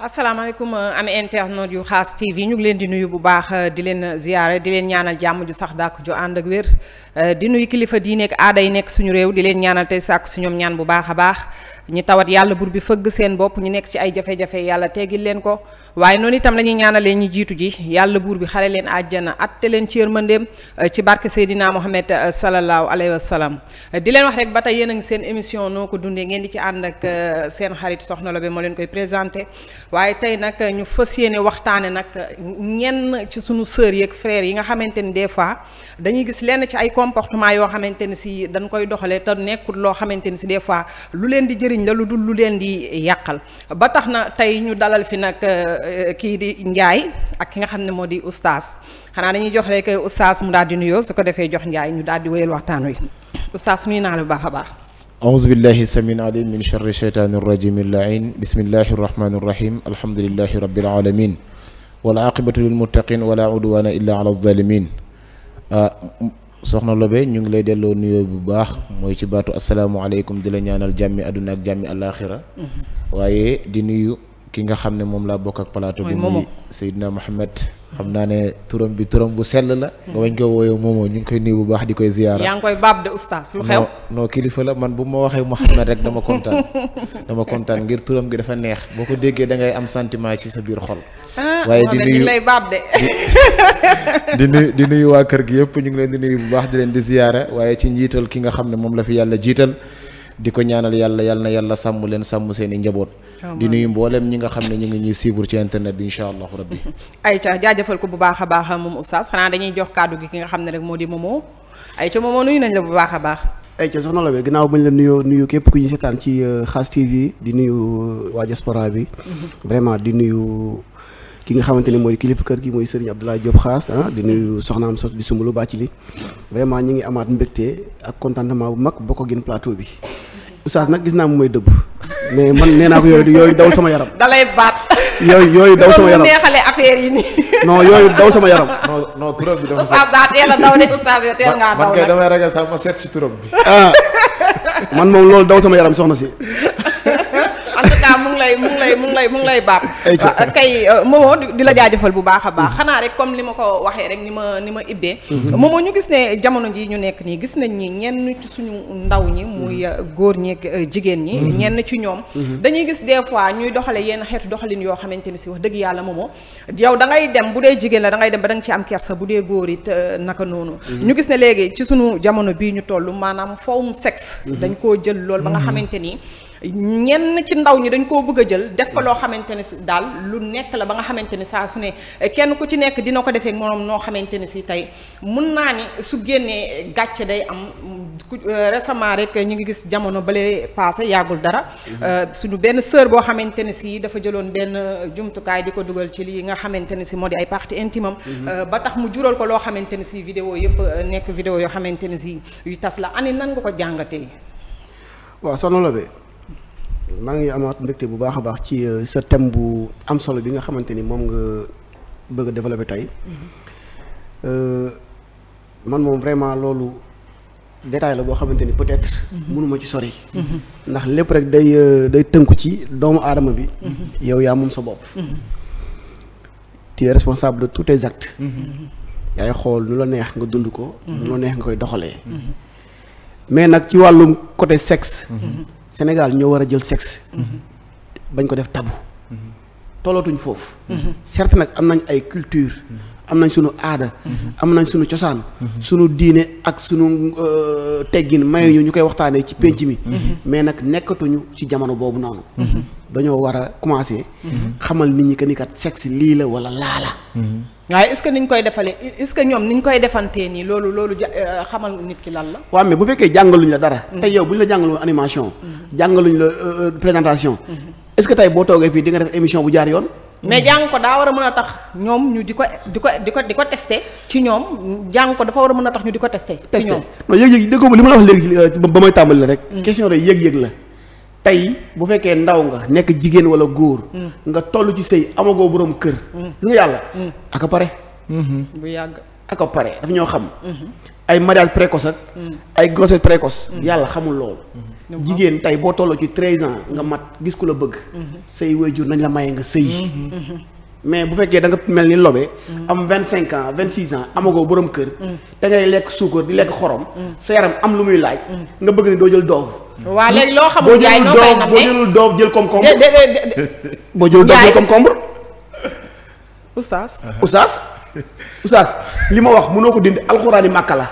asalaamaaleykum ami internet yu Xaas TV ñu ngi leen di nuyu bu baax di leen ziyaare di leen ñaanal jàmm ju sax dàkk ju ànd ak wér di nuyu kilifa diine ak aada yi nekk suñu réew di leen ñaanal tey sàkk su ñoom ñaan bu baax a baax ñi tawat yàlla bur bi fëgg seen bopp ñu nekk ci ay jafe-jafe yàlla teggil leen ko waaye noonu itam la ñuy ñaanalee ñi jiitu ji yàlla buur bi xare leen àjjana atte leen ci yërmandeem ci barke Seydina Mohamed sallallahu alayhi wa sallam di leen wax rek ba tey yéen a ngi seen émission noo ko dundee ngeen di ci ànd ak seen xarit Soxna Lobé moo leen koy présenté waaye tey nag ñu fas yéene waxtaane nag ñenn ci sunu sœurs yeeg frères yi nga xamante ni des fois dañuy gis lenn ci ay comportement yoo xamante ni si dañ koy doxalee te nekkul loo xamante ni si des fois lu leen di jëriñ la lu dul lu leen di yàqal ba tax na tey ñu dalal fi nag kii di Ndiaye ak ki nga xam ne moo di oustaz xanaa dañuy jox rek oustaz mu daal di nuyoo su ko defee jox Ndiaye ñu daal di wéyal waxtaan wi oustaz nuyu naa la bu baax a baax. أعوذ بالله السميع العليم من شر الشيطان الرجيم اللعين بسم الله الرحمن الرحيم الحمد لله رب العالمين والعاقبة للمتقين ولا عدوان إلا على الظالمين Soxna Lobé ñu ngi lay delloo nuyoo bu baax mooy ci baatu asalaamaaleykum di la ñaanal jàmmi àdduna ak jàmmi àllaaxira waaye di nuyu ki nga xam ne moom laa bokk ak plateau bi muy Seydina Mohamed xam naa ne turam bi turam bu sell la ba bañ ko wooyee moomoo ñu ngi koy nuyu bu baax di koy ziyaara yaa ngi koy baab de oustaz lu xew non kilifa la man bu ma waxee Mohamed rek dama kontaan ngir turam gi dafa neex boo ko déggee da ngay am sentiment ci sa biir xol waaye di nuyu lay baab de di nuyu waa kër gi yëpp ñu ngi leen di nuyu bu baax di leen di ziyaara waaye ci njiital ki nga xam ne moom la fi yàlla jiital di ko ñaanal yàlla na yàlla sàmm leen sàmm seen i njaboot di nuyu mboolem ñi nga xam ne ñu ngi ñuy suivre ci internet bi incha allahu rabbi ayca jaajëfal ko bu baax a baax moom oustaz xanaa dañuy jox kàddu gi ki nga xam ne rek moo di Momo ayca Momo nuyu nañ la bu baax a baax ayca Soxna Lobé ginnaaw bañ la nuyu képp ku ñu seetaan ci Xaas TV di nuyu waa diaspora bi vraiment di nuyu ki nga xamante ne mooy kilifa kër gi mooy Serigne Abdoulaye Diop Xaas di nuyu soxnaam sot di Soumboulou Bathily vraiment ñi ngi amaat mbégte ak contentement bu mag bokk ak yéen plateau bi oustaz nag gis naa mu may dëbb mais man nee naa ko yooyu daw sama yaram. dalay baat. yooyu daw sama yaram neexalee affaire yi nii. non yooyu daw sama yaram. non turam bi dafa. oustaz daa teel a daw de oustaz yow teel ngaa daw man kay damay ragal sax ma seet ci turam bi. man moom loolu daw sama yaram soxna si. en tout cas mu ngi lay baab kay Momo di la jaajëfal bu baax a baax xanaa rek comme li ma ko waxee rek ni ma ibbee Momo ñu gis ne jamono ji ñu nekk nii gis nañ ni ñenn ci suñu ndaw ñi muy góor ñi ak jigéen ñi ñenn ci ñoom dañuy gis des fois ñuy doxale yenn xeetu doxalin yoo xamante ni si wax dëgg yàlla Momo yow da ngay dem bu dee jigéen la da ngay dem ba da nga ci am kersa bu dee góor it naka noonu ñu gis ne léegi ci suñu jamono bii ñu toll maanaam fawum sexe dañ koo jël lool ba nga xamante ni ñenn ci ndaw ñi dañ koo bëgg a jël def ko loo xamante ne si daal lu nekk la ba nga xamante ni saa su ne kenn ku ci nekk dina ko defee moom noo xamante ni si tey mun naa ni su génnee gàcce day am récemment rek ñu ngi gis jamono bale passé yàggul dara suñu benn sœur boo xamante ne si dafa jëloon benn jumtukaay di ko dugal ci li nga xamante ne si moo di ay parties intimes ba tax mu jural ko loo xamante ne si vidéo yëpp nekk vidéo yoo xamante ne si yu tas la ani nan nga ko jàngatee. waaw Soxna Lobé maa ngi amaat mbégte bu baax a baax ci sa thème bu am solo bi nga xamante ni moom nga bëgg a développer tey man moom vraiment loolu détail la boo xamante ni peut-être mënuma ci sori ndax lépp rek day tënku ci doomu aadama bi yow yaa moom sa bopp tu es responsable de tous tes actes yaay xool nu la neex nga dund ko nu la neex nga koy doxalee mais nag ci wàllum côté sexe Sénégal ñoo war a jël sexe bañ ko def tabu tollootuñ foofu certes nag am nañ ay culture am nañ sunu aada am nañ sunu cosaan sunu diine ak sunu teggin mayuñu ñu koy waxtaanee ci pénc mi mais nag nekkatuñu ci jamono boobu noonu dañoo war a commencer xamal nit ñi que ni kat sexe lii la wala laa la waaye est-ce que niñ koy defalee est-ce que ñoom niñ koy defantee nii loolu xamal nit ki lan la. waaw mais bu fekkee jàngaluñ la dara. tey yow bu ñu la jàngaluñ animation. jàngaluñ la présentation. est-ce que tey boo toogee fii di nga def émission bu jaar yoon. mais jàng ko daa war a mën a tax ñoom ñu di ko testé ci ñoom jàng ko dafa war a mën a tax ñu di ko testé. ci ñoom non yëg-yëg déggoo li ma la wax léegi ba may tàmbali la rek. question de yëg-yëg la. tey bu fekkee ndaw nga nekk jigéen wala góor. nga toll ci sëy amagoo borom kër. gis nga yàlla. aka pare. bu yàgg. aka pare daf ñoo xam. ay mariage précoce ak. ay grossesse précoce. yàlla xamul loolu. jigéen tey boo tolloo ci 13 ans nga mat gis ku la bëgg. say waajur nañ la maye nga sëyi. mais bu fekkee da nga mel ni lobe. am 25 ans 26 ans amagoo borom kër. da ngay lekk suukar di lekk xorom. sa yaram am lu muy laaj. nga bëgg ni doo jël doof. waa léegi loo xamul jaay noo koy nammee boo jëlul doof jël concombre. boo jëlul doof jël concombre. Oustaz li ma wax mënoo ko dindi alxuraani màkka la.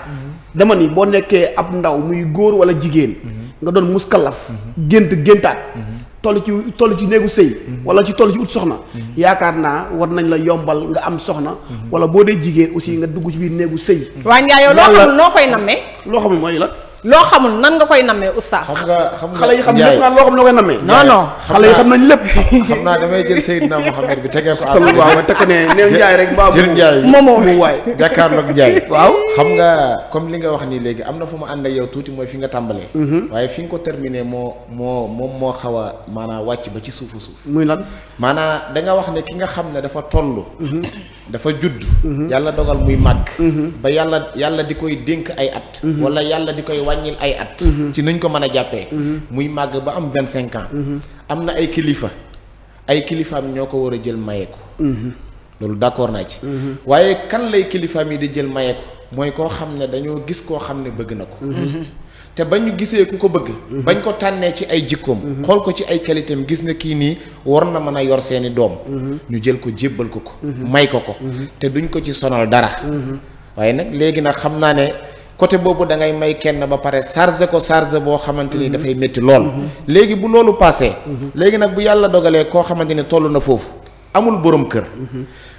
dama ni boo nekkee ab ndaw muy góor wala jigéen. nga doon muskalaf. géntaat. toll ci néegu sëy wala ci toll ci ut soxna yaakaar naa war nañ la yombal nga am soxna wala boo dee jigéen aussi nga dugg ci biir néegu sëy. waa Ndiaye yow loo xamul noo koy nammee. loo xamul mooy la. loo xamul nan nga koy nammee oustaz. xam nga xale yi xam lépp nga loo xam noo koy nammee. non xale yi xam nañ lépp. xam naa damay jël Seydina Mohamed bi tegee ko. waaw ma tekk ne neel Ndiaye rek. jël Ndiaye moomoo mu waay. jàkkaarloog Ndiaye. waaw xam nga comme li nga wax nii léegi am na fu ma ànd ak yow tuuti mooy fi nga tàmbalee. waaye fi nga ko terminé moo xaw a maanaam wàcc ba ci suufu suuf. muy lan maanaam da nga wax ne ki nga xam ne dafa toll. dafa judd. yàlla dogal muy màgg. ba yàlla di koy dénk ay at. wala yàlla di koy wàññil ay at. ci nuñ ko mën a jàppee. muy màgg ba am 25 ans. am na ay kilifaam ñoo ko war a jël mayeeku. loolu d'accord naa ci. waaye kan lay kilifaam yi di jël mayeeku mooy koo xam ne dañoo gis koo xam ne bëgg na ko. te ba ñu gisee ku ko bëgg. bañ ko tànnee ci ay jikkoom. xool ko ci ay qualitéem gis ne kii nii war na mën a yor seeni doom. ñu jël ko jébbal ko. may ko. te duñ ko ci sonal dara. waaye nag léegi nag xam naa ne. côté boobu da ngay may kenn ba pare chargé boo xamante ni dafay métti lool. léegi bu loolu passé. léegi nag bu yàlla dogalee koo xamante ni toll na foofu amul borom kër.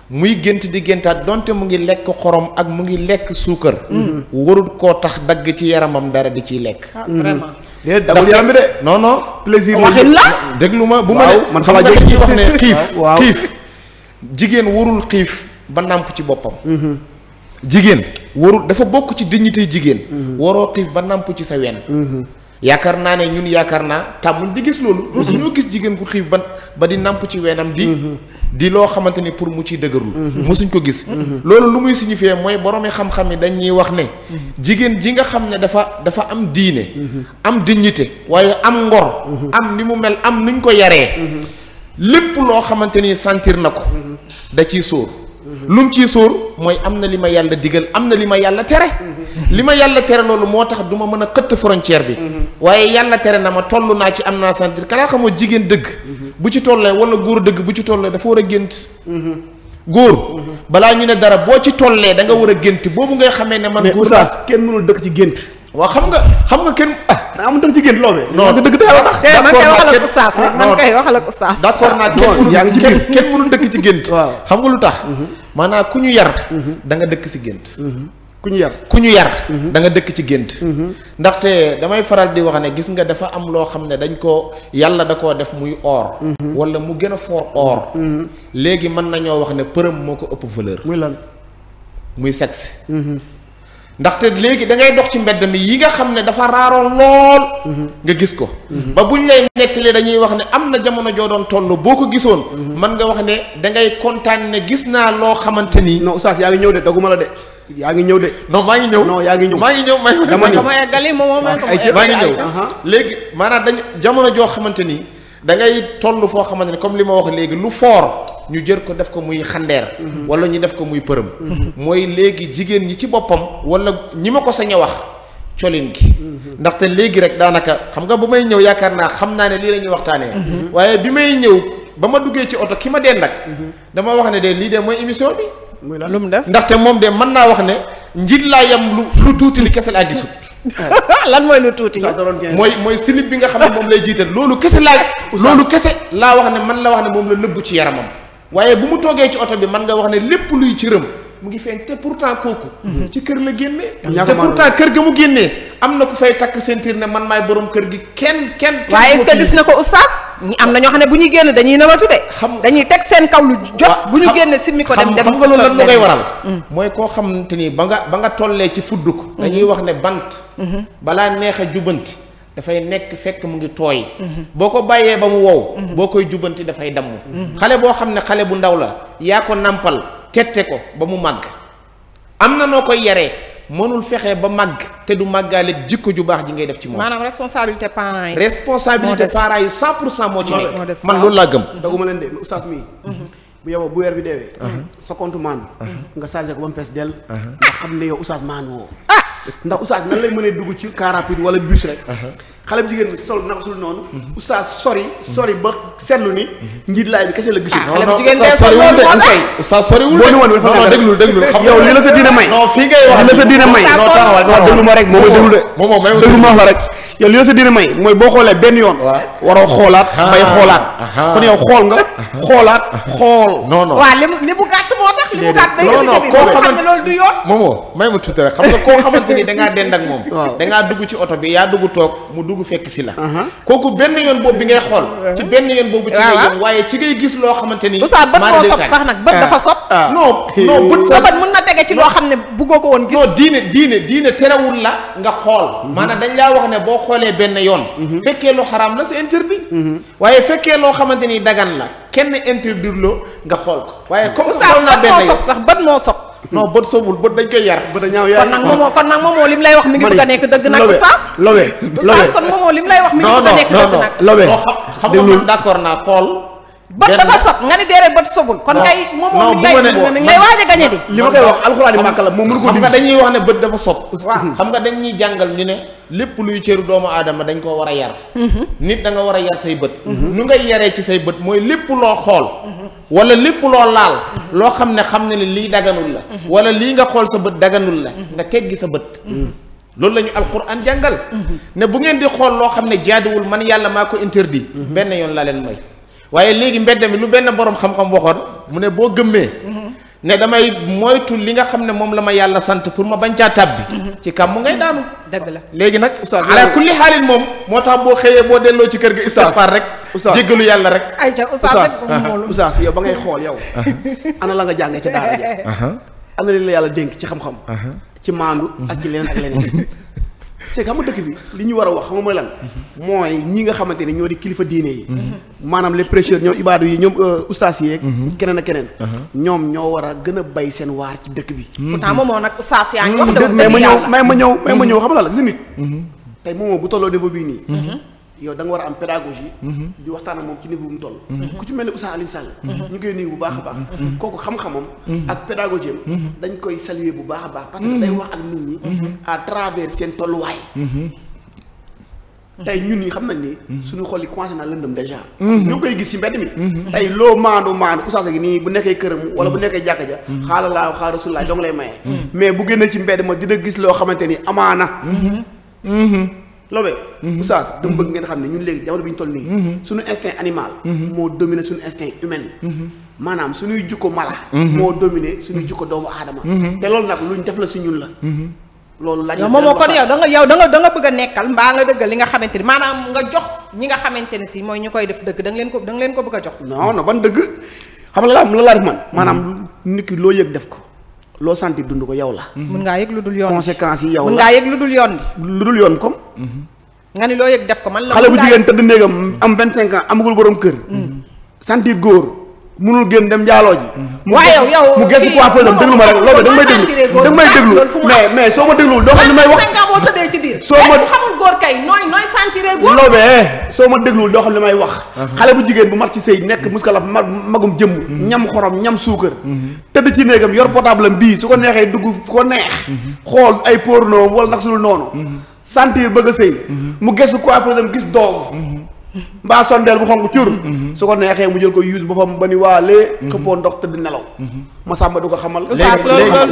muy gént di géntaat donte mu ngi lekk xorom ak mu ngi lekk suukar. warul koo tax dagg ci yaramam dara di ciy lekk. vraiment. déedéet dagul yaram bi de. non plaisir waxin la. déglu ma bu ma ne man xam nga dañuy wax ne xiif jigéen warul xiif ba nàmp ci boppam. jigéen warul dafa bokk ci dignité jigéen. waroo xiif ba nàmp ci sa wen. yaakaar naa ne ñun yaakaar naa tàmmuñ di gis loolu. mosuñoo gis jigéen ku xiif ba di nàmp ci wenam di loo xamante ni pour mu ciy dëgërul. mosuñ ko gis. loolu lu muy signifier mooy boroomi xam-xam yi dañuy wax ne. jigéen ji nga xam ne dafa am diine. am dignité waaye am ngor. am ni mu mel am nuñ ko yaree. lépp loo xamante ni sentir na ko. da ciy sóor. lu mu ciy sóor mooy am na li ma yàlla digal am na li ma yàlla tere. li ma yàlla tere loolu moo tax du ma mën a xëtt frontière bi. waaye yàlla tere na ma toll naa ci am naa sentir kanaa xamoo jigéen dëgg. bu ci tollee wala góor dëgg bu ci tollee dafa war a gént. góor. balaa ñu ne dara boo ci tollee da nga war a gént boobu ngay xamee ne man. góor mais Oustaz kenn mënul dëkk ci gént. waaw xam nga kenn. da am dëkk ci gént loolu. non dëgg te yàlla tax. man kay waxal ak Oustaz rek man kay waxal ak Oustaz. d'accord naa kenn mënul dëkk ci gént. xam nga lu tax. maanaam ku ñu yar. da nga dëkk ci gént. ku ñu yar. da nga dëkk ci gént. ndaxte damay faral di wax ne gis nga dafa am loo xam ne dañ ko yàlla da koo def muy or. wala mu gën a fort or. léegi mën nañoo wax ne përëm moo ko ëpp valeur. muy lan muy sexe. ndaxte léegi da ngay dox ci mbedd mi yi nga xam ne dafa raaroon lool. nga gis ko. ba buñ lay nettali dañuy wax ne am na jamono joo doon toll boo ko gisoon. mën nga wax ne da ngay kontaan ne gis naa loo xamante ni. non Oustaz yaa ngi ñëw de doguma la de. yaa ngi ñëw de. non maa ngi ñëw. non yaa ngi ñëw maa ngi ñëw dama ni ma eggali moom maa ngi ñëw. léegi maanaam dañ jamono joo xamante ni da ngay toll foo xamante ni comme li ma wax léegi lu fort. ñu jër ko def ko muy xandeer. wala ñu def ko muy përëm. mooy léegi jigéen ñi ci boppam wala ñi ma ko sañ a wax colin gi. ndaxte léegi rek daanaka xam nga bu may ñëw yaakaar naa xam naa ne lii la ñuy waxtaanee. waaye bi may ñëw ba ma duggee ci oto ki ma dend ak. dama wax ne de lii de mooy émission bi. muy lan lu mu def ndaxte moom de mën naa wax ne njiit laa yam lu tuuti li kese laa gisut. lan mooy lu tuuti. mooy slip bi nga xam ne moom lay jiital loolu kese laa wax ne man la wax ne moom la nëbbu ci yaramam. waaye bu mu toogee ci oto bi man nga wax ne lépp luy ci rëm mu ngi feeñ te pourtant kooku. ci kër la génnee. te pourtant kër ga mu génnee am na ku fay takk ceinture ne man maay borom kër gi kenn. waaye est-ce que gis na ko Oustaz. ñi am na ñoo xam ne bu ñuy génn dañuy nëbatu de. dañuy teg seen kaw lu jot. bu ñu génne simmi ko dem xam nga loolu lan lu koy waral. mooy koo xamante ni ba nga tollee ci fudd ko. dañuy wax ne bant. balaa neex a jubanti dafay nekk fekk mu ngi tooy boo ko bàyyee ba mu wow boo koy jubanti dafay damm xale boo xam ne xale bu ndaw la yaa ko nampal tette ko ba mu màgg am na noo koy yaree mënul fexe ba màgg te du màggaale jikko ju baax ji ngay def ci moom. maanaam responsabilité parents yi. responsabilité parents yi 100% moo ci nekk. man loolu laa gëm. daguma leen de oustaz mii. bu yow bu weer bi deewee. sa compte maandu. nga chargé ko ba mu fees dell. nga xam ne yow oustaz maandu woo. ndax oustaz nan lay mënee dugg ci car rapide wala bus rek. xale bu jigéen bi sol naka sul noonu. oustaz sori ba seetlu ni njiit laay bi kese la gisul. xale bu jigéen oustaz soriwul de oustaz soriwul de non déglul xam yow li la sa diine may. non fii ngay wax li la sa diine may. non déglu ma rek moo may déglu de. déglu ma wax la rek. yow li la sa diine may mooy boo xoolee benn yoon. waroo xoolaat bay xoolaat. kon yow xool nga xoolaat xool. non waaw li mu gàtt moo tax. li mu gàtt day gis ci biir xam ne loolu du yoon. moomoo may ma tuuti rek xam nga koo xamante ni dangaa dend ak moom. dangaa dugg ci oto bi yaa dugg toog mu dugg fekk si la. kooku benn yoon boobu bi ngay xool. ci benn yoon boobu ci ngay jëm waaye ci ngay gis loo xamante ni. Oustaz bët moo sob sax nag bët dafa sob. non bët sa bët mën na tege ci loo xam ne buggoo ko woon gis. non diine terewul la nga xool. maanaam dañ laa wax ne boo xoolee benn yoon. fekkee lu xaraam la c'est interdit. waaye fekkee loo xamante ni dagan la kenn interdire loo nga xool ko. waaye comme xool naa benn yoon sax bët moo sob. non bët sobul bët dañ koy yar. bët a ñaaw yaay kon nag moomoo lim lay wax mi ngi bëgg a nekk dëgg nag oustaz. oustaz kon moomoo lim lay wax mi ngi bëgg a nekk dëgg nag. lobe xam nga man d'accord naa xool. bët dafa sob nga ni déedéet bët sobul. kon kay moomoo mi ngi lay waaj a gañe di. li ma koy wax alxuraan màkk la moom mënu ko xam nga dañuy wax ne bët dafa sob. xam nga dañuy jàngal ñu ne lépp luy cëru doomu aadama dañ koo war a yar. nit da nga war a yar say bët. nu ngay yaree ci say bët mooy lépp loo xool. wala lépp loo laal loo xam ne lii daganul la wala lii nga xool sa bët daganul la nga teggi sa bët loolu la ñu alquran jàngal ne bu ngeen di xool loo xam ne jaaduwul man yàlla maa ko interdit benn yoon laa leen may waaye léegi mbedd mi lu benn borom xam-xam waxoon mu ne boo gëmmee ne damay moytu li nga xam ne moom la ma yàlla sant pour ma bañ caa tàbbi ci kam mu ngay daanu dëgg la léegi nag ala kulli xaalin moom moo tax boo xëyee boo delloo ci kër ga istighfar rek jéggalu yàlla rek ayca oustaz yow ba ngay xool yow ana la nga jàngee ci daara ja ana li la yàlla dénk ci xam-xam ci maandu ak ci leneen ak leneen c'est que xam nga dëkk bi li ñu war a wax xam nga mooy lan mooy ñi nga xamante ne ñoo di kilifa diine yi maanaam les prêcheurs ñoom ibaadu yi ñoom ustaas yi yeeg keneen ak keneen ñoom ñoo war a gën a bay seen waar ci dëkk bi pourtant moomoo nag ustaas yaa ngi wax dëgg mais ma ñëw xam nga la gis nit tey moomoo bu tolloo niveau bii nii yow da nga war a am pédagogie di waxtaan ak moom ci niveau bu mu toll ku ci mel ne Oustaz Alioune Sall ñu koy nuyu bu baax a baax kooku xam-xamam ak pédagogie am dañ koy saluer bu baax a baax parce que day wax ak nit ñi à travers seen tolluwaay tey ñun ñi xam nañ ni suñu xol yi commencé naa lëndëm déjà ñu ngi koy gis ci mbedd mi tey loo maandu Oustaz gi nii bu nekkee këram wala bu nekkee jàkka ja xaala laa xaala Rasulullah dong lay maye mais bu génnee ci mbedd ma dina gis loo xamante ni amaana Lobé Oustaz dama bëgg ngeen xam ne ñun léegi jamono bi ñu toll nii suñu instinct animal moo dominé suñu instinct humain maanaam suñuy jukko mala moo dominé suñuy jukko doomu aadama te loolu nag luñ def la si ñun la loolu laaj yow moomoo kon yow da nga bëgg a nekkal mbaa nga dëggal li nga xamante ni maanaam nga jox ñi nga xamante ne si mooy ñu koy def dëgg da nga leen ko bëgg a jox non ban dëgg xam nga la laa def man maanaam nit ki loo yëg def ko loo sentir dund ko yow la. mun ngaa yëg lu dul yoon conséquences yi yow la mun ngaa yëg lu dul yoon lu dul yoon comme. nga ni loo yëg def ko man la. xale bu jigéen tëdd néegam am 25 ans amagul borom kër. sentir góor munul génn dem njaaloo ji. waaye yow mu gëstu coiffeuse am déglu ma rek loolu da nga may déglu mais soo ma dégluwul doo xam li may wax. 25 ans boo tëddee ci biir. soo ma xamul góor kay nooy sentiree góor. loobee soo ma dégluwul doo xam li may wax. xale bu jigéen bu mat ci sëy nekk muskalaf magum jëmm. ñam xorom ñam suukar. tëdd ci néegam yor portable am bii su ko neexee dugg fu ko neex. xool ay porno wala nag sul noonu. sentir bëgg a sëy mu gëstu coiffeuse am gis doof mbaa sondeel bu xonq cur su ko neexee mu jël ko use boppam ba ni waalee xëppoo ndox tëdd nelaw ma sàmba du ko xamal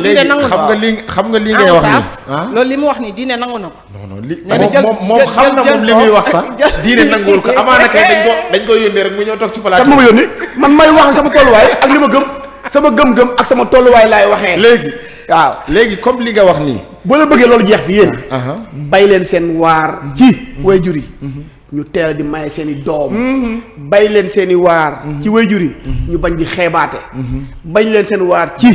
léegi xam nga lii ngay wax nii loolu li mu wax nii diine nangu na ko non li moom xam na moom li muy wax sax diine nanguwul ko amaana kay dañ ko yónnee rek mu ñëw toog ci plateau kan ma yónni man may wax sama tolluwaay ak li ma gëm sama gëm-gëm ak sama tolluwaay laay waxee léegi waaw léegi comme li nga wax nii boo leen bëggee loolu jeex fi yéen bay leen seen waar ci waajur yi ñu teel di maye seen i doom bay leen seen i waar ci waajur yi ñu bañ di xeebaate bañ leen seen waar ci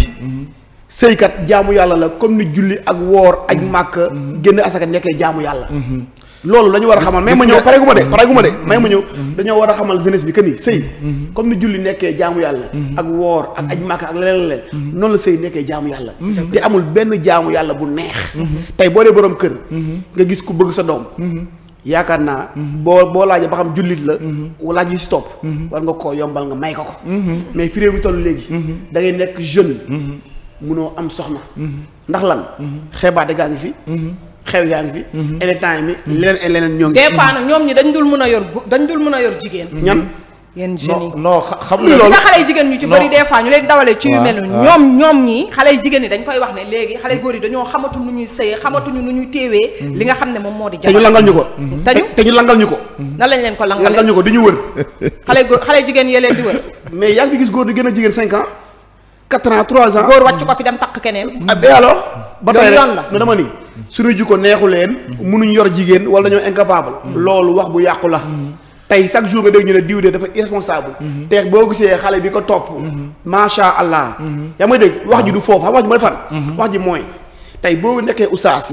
sëykat jaamu yàlla la comme ni julli ak woor ak màkk génn asaka nekkee jaamu yàlla loolu dañu war a xamal may ma ñëw pareegu ma de may ma ñëw dañoo war a xamal jeunesse bi que ni sëy comme ni julli nekkee jaamu yàlla ak woor ak aj màkka ak leneen noonu la sëy nekkee jaamu yàlla te amul benn jaamu yàlla bu neex tey boo dee boroom kër nga gis ku bëgg sa doom yaakaar naa boo laajee ba xam jullit la laaj yi si topp war nga koo yombal nga may ko mais fi réew mi toll léegi da ngay nekk jeune munoo am soxna ndax lan xeebaate gaa ngi fi xew yaa ngi fi életemps mi leneen ñoo ngi des fois nag ñoom ñi dañ dul mën a yor jigéen ñan yéen jeunes yi non xam nga xale yu jigéen ñu ci bëri des fois ñu leen dawalee ci yu mel ñoom ñi xale yu jigéen ñi dañ koy wax ne léegi xale yu góor yi dañoo xamatul nu ñuy sëyee xamatuñu nu ñuy téewee li nga xam ne moom moo di jabar te ñu langal ñu ko te ñu langal ñu ko nan lañ leen ko langal ñu ko di ñu wër xale jigéen yee leen di wër mais yaa ngi gis góor di gën a jigéen 5 ans 4 ans 3 ans góor wàcc ko fi dem takk keneen et alors ba tey yoon la no dama ni suñu jikko neexu leen mënuñ yor jigéen wala dañoo incapable loolu wax bu yàqu la tey chaque jour nga dégg ñu ne diw de dafa irresponsable te boo gisee xale bi ko topp macha allah yaa may dégg wax ji du foofu xam wax ji mooy fan wax ji mooy tey boo nekkee oustaz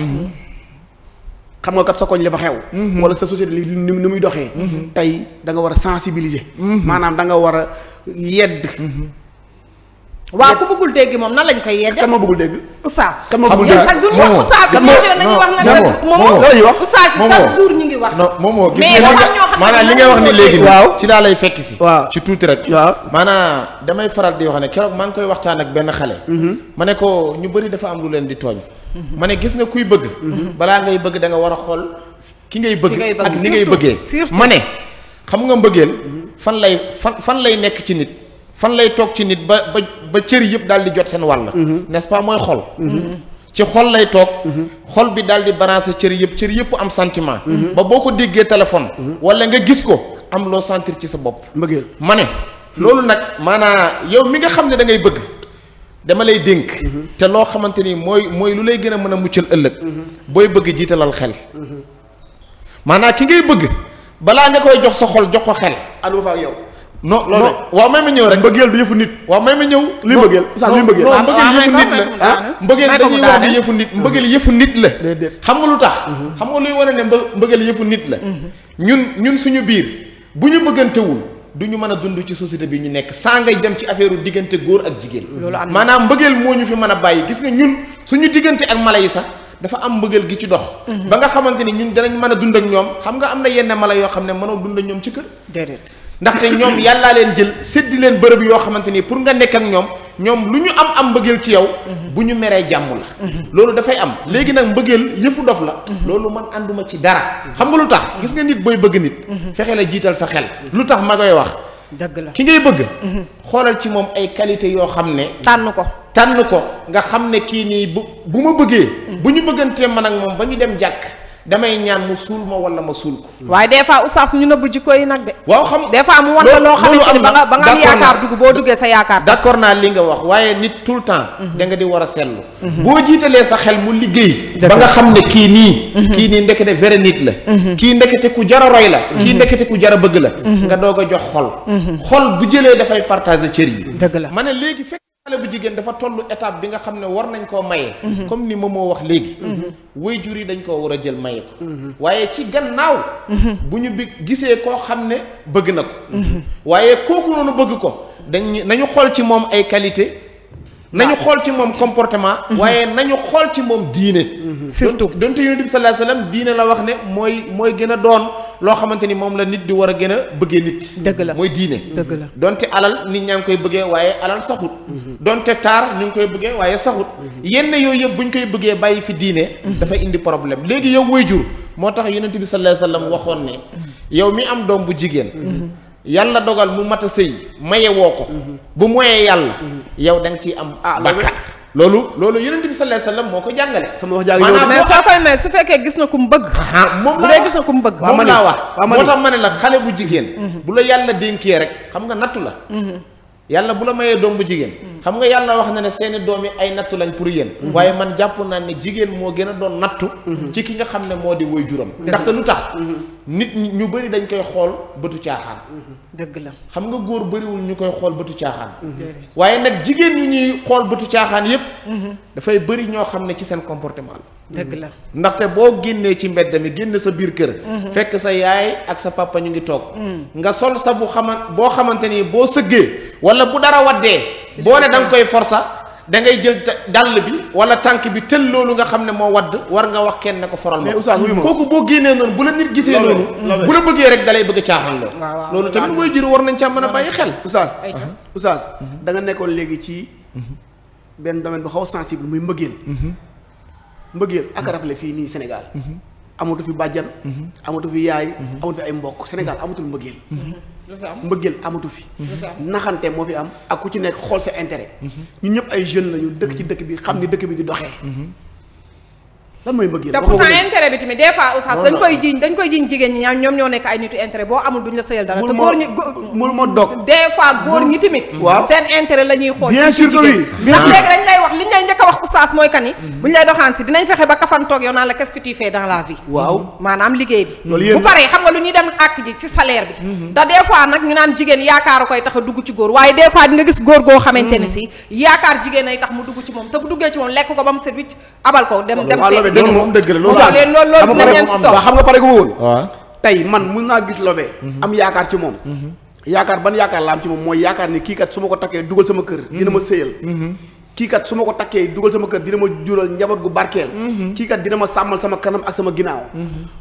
xam nga kat sa koñ la fa xew wala sa société li ni muy doxee tey da nga war a sensibiliser maanaam da nga war a yedd waaw ku bëggul dégg moom nan lañ koy yedde kan ma bëggul dégg oustaz kan ma bëggul dégg chaque jour wax oustaz nañu wax nag moom loolu wax oustaz chaque jour ñu ngi wax moomoo gis mais dafa am ñoo xam maanaam li ngay wax ni léegi waaw ci laa lay fekk si waaw ci tuuti rek waaw maanaam damay faral di wax ne keroog maa ngi koy waxtaan ak benn xale ma ne ko ñu bëri dafa am lu leen di tooñ ma ne gis nga kuy bëgg balaa ngay bëgg da nga war a xool ki ngay bëgg ak ni ngay bëggee ma ne xam nga mbëggeel fan lay nekk ci nit fan lay toog ci nit ba cër yëpp daal di jot seen wàll n'est-ce pas mooy xol ci xol lay toog xol bi daal di balancer cër yëpp am sentiment ba boo ko déggee téléphone wala nga gis ko am loo sentir ci sa bopp mbëggeel ma ne loolu nag maanaa yow mi nga xam ne da ngay bëgg dama lay dénk te loo xamante ni mooy lu lay gën a mën a muccal ëllëg booy bëgg jiitalal xel maanaa ki ngay bëgg balaa nga koy jox sa xol jox ko xel ànduma fa ak yow non waaw may ma ñëw rek mbëggeel du yëfu nit waaw may ma ñëw luy mbëggeel sax luy mbëggeel mbëggeel dañuy wax ni yëfu nit mbëggeel yëfu nit la xam nga lu tax xam nga luy wane ne mbëggeel yëfu nit la ñun suñu biir bu ñu bëggantewul du ñu mën a dund ci société bi ñu nekk saa ngay dem ci affaire u diggante góor ak jigéen maanaam mbëggeel moo ñu fi mën a bàyyi gis nga ñun suñu diggante ak mala yi sax dafa am mbëggeel gi ci dox ba nga xamante ni ñun danañ mën a dund ak ñoom xam nga am na yenn mala yoo xam ne mënoo dund ak ñoom ci kër déedéet ndaxte ñoom yàllaa leen jël séddi leen bërëb yoo xamante ni pour nga nekk ak ñoom lu ñu am mbëggeel ci yow bu ñu meree jàmm la loolu dafay am léegi nag mbëggeel yëfu dof la loolu man ànduma ci dara xam nga lu tax gis nga nit booy bëgg nit fexe la jiital sa xel lu tax ma koy wax dëgg la ki ngay bëgg xoolal ci moom ay qualité yoo xam ne tànn ko nga xam ne kii nii bu ma bëggee bu ñu bëggantee man ak moom ba ñu dem jàkk damay ñaan mu suul ma wala ma suul ko waaye des fois oustaz ñu nëbb jikko yi nag de waaw xam des fois mu wan la loo xamante ni ba nga am yaakaar dugg boo duggee sa yaakaar d'accord naa li nga wax waaye nit tout le temps da nga di war a seetlu boo jiitalee sa xel mu liggéey ba nga xam ne kii nii ndekete vrai nit la kii ndekete ku jara roy la kii ndekete ku jara bëgg la nga doog a jox xol bu jëlee dafay partager cër yi dëgg la ma ne léegi fekk xale bu jigéen dafa tollu étape bi nga xam ne war nañ koo maye comme ni ma moo wax léegi waajur yi dañ koo war a jël maye ko waaye ci gannaaw bu ñu gisee koo xam ne bëgg na ko waaye kooku noonu bëgg ko nañu xool ci moom ay qualité nañu xool ci moom comportement waaye nañu xool ci moom diine surtout donte yonent bi sallallahu alayhi wasallam diine la wax ne mooy gën a doon loo xamante ni moom la nit di war a gën a bëggee nit dëgg la mooy diine dëgg la donte alal nit ñaa ngi koy bëggee waaye alal saxut donte taar ñu ngi koy bëggee waaye saxut yenn yooyu yëpp bu ñu koy bëggee bàyyi fi diine dafay indi problème léegi yow waajur moo tax yonent bi sallallahu alayhi wasallam waxoon ne yow mi am doom bu jigéen yàlla dogal mu mat a sëy maye woo ko bu moyee yàlla yow da nga ciy am bàkkaar loolu yonent bi sallallahu alayhi wasallam moo ko jàngale sama wax jàng mais soo koy may su fekkee gis na ku mu bëgg moom bu dee gis na ku mu bëgg moom laa wax moo tax ma ne la xale bu jigéen bu la yàlla dénkee rek xam nga nattu la yàlla bu la mayee doom bu jigéen xam nga yàlla wax na ne seeni doom yi ay nattu lañ pour yéen waaye man jàpp naa ne jigéen moo gën a doon nattu ci ki nga xam ne moo di waajuram ndaxte lu tax nit ñu bëri dañ koy xool bëtu caaxaan dëgg la xam nga góor bëriwul ñu koy xool bëtu caaxaan waaye nag jigéen ñi ñuy xool bëtu caaxaan yépp dafay bëri ñoo xam ne ci seen comportement la dëgg la ndaxte boo génnee ci mbedd mi génn sa biir kër. fekk sa yaay ak sa papa ñu ngi toog. nga sol sa boo xamante ni boo sëggee wala bu dara waddee. boo ne da nga koy forsa da ngay jël dàll bi wala tànk bi tël loolu nga xam ne moo wadd war nga wax kenn ne ko foral ma kooku boo génnee noonu bu la nit gisee noonu bu la bëggee rek dalay bëgg a caaxaan loolu tamit mooy jur war nañ ca mën a bàyyi xel. Oustaz da nga nekkoon léegi ci benn domaine bu xaw sensible muy mbëggeel. mbëggeel ak rafle fii nii Sénégal. amatu fi bàjjan. amatu fi yaay. amatu fi ay mbokk Sénégal amatul mbëggeel. mbëggeel amatu fi. naxante moo fi am ak ku ci nekk xool sa intérêt. ñun ñëpp ay jeunes lañu dëkk ci dëkk bi xam ni dëkk bi di doxee. lan mooy mbëggeel te pourtant intérêt bi tamit des fois oustaz dañ koy jiiñ jigéen ñi ñoom ñoo nekk ay nitu intérêt boo amul duñ la sëyal dara te góor ñi mënu ma dog des fois góor ñi tamit seen intérêt la ñuy xool bien sûr que oui ndax léegi dañ lay wax liñ lay njëkk a wax oustaz mooy kan ni buñ lay doxaan si dinañ fexe ba kafantoog yow naan la qu'est-ce que tu fais dans la vie waaw maanaam liggéey bi bu paree xam nga lu ñuy dem àkk ji ci salaire bi te des fois nag ñu naan jigéen yaakaaru koy tax a dugg ci góor waaye des fois di nga gis góor goo xamante ni si yaakaar jigéen ay tax mu dugg ci moom te bu duggee ci moom lekk ko ba mu set wicc abal ko dem xam nga pare gu ma woon tey man mun naa gis Lobé am yaakaar ci moom yaakaar ban yaakaar la am ci moom mooy yaakaar ni kii kat su ma ko takkee dugal sama kër dina ma sëyal kii kat su ma ko takkee dugal sama kër dina ma jural njaboot gu barkeel kii kat dina ma sàmmal sama kanam ak sama ginnaaw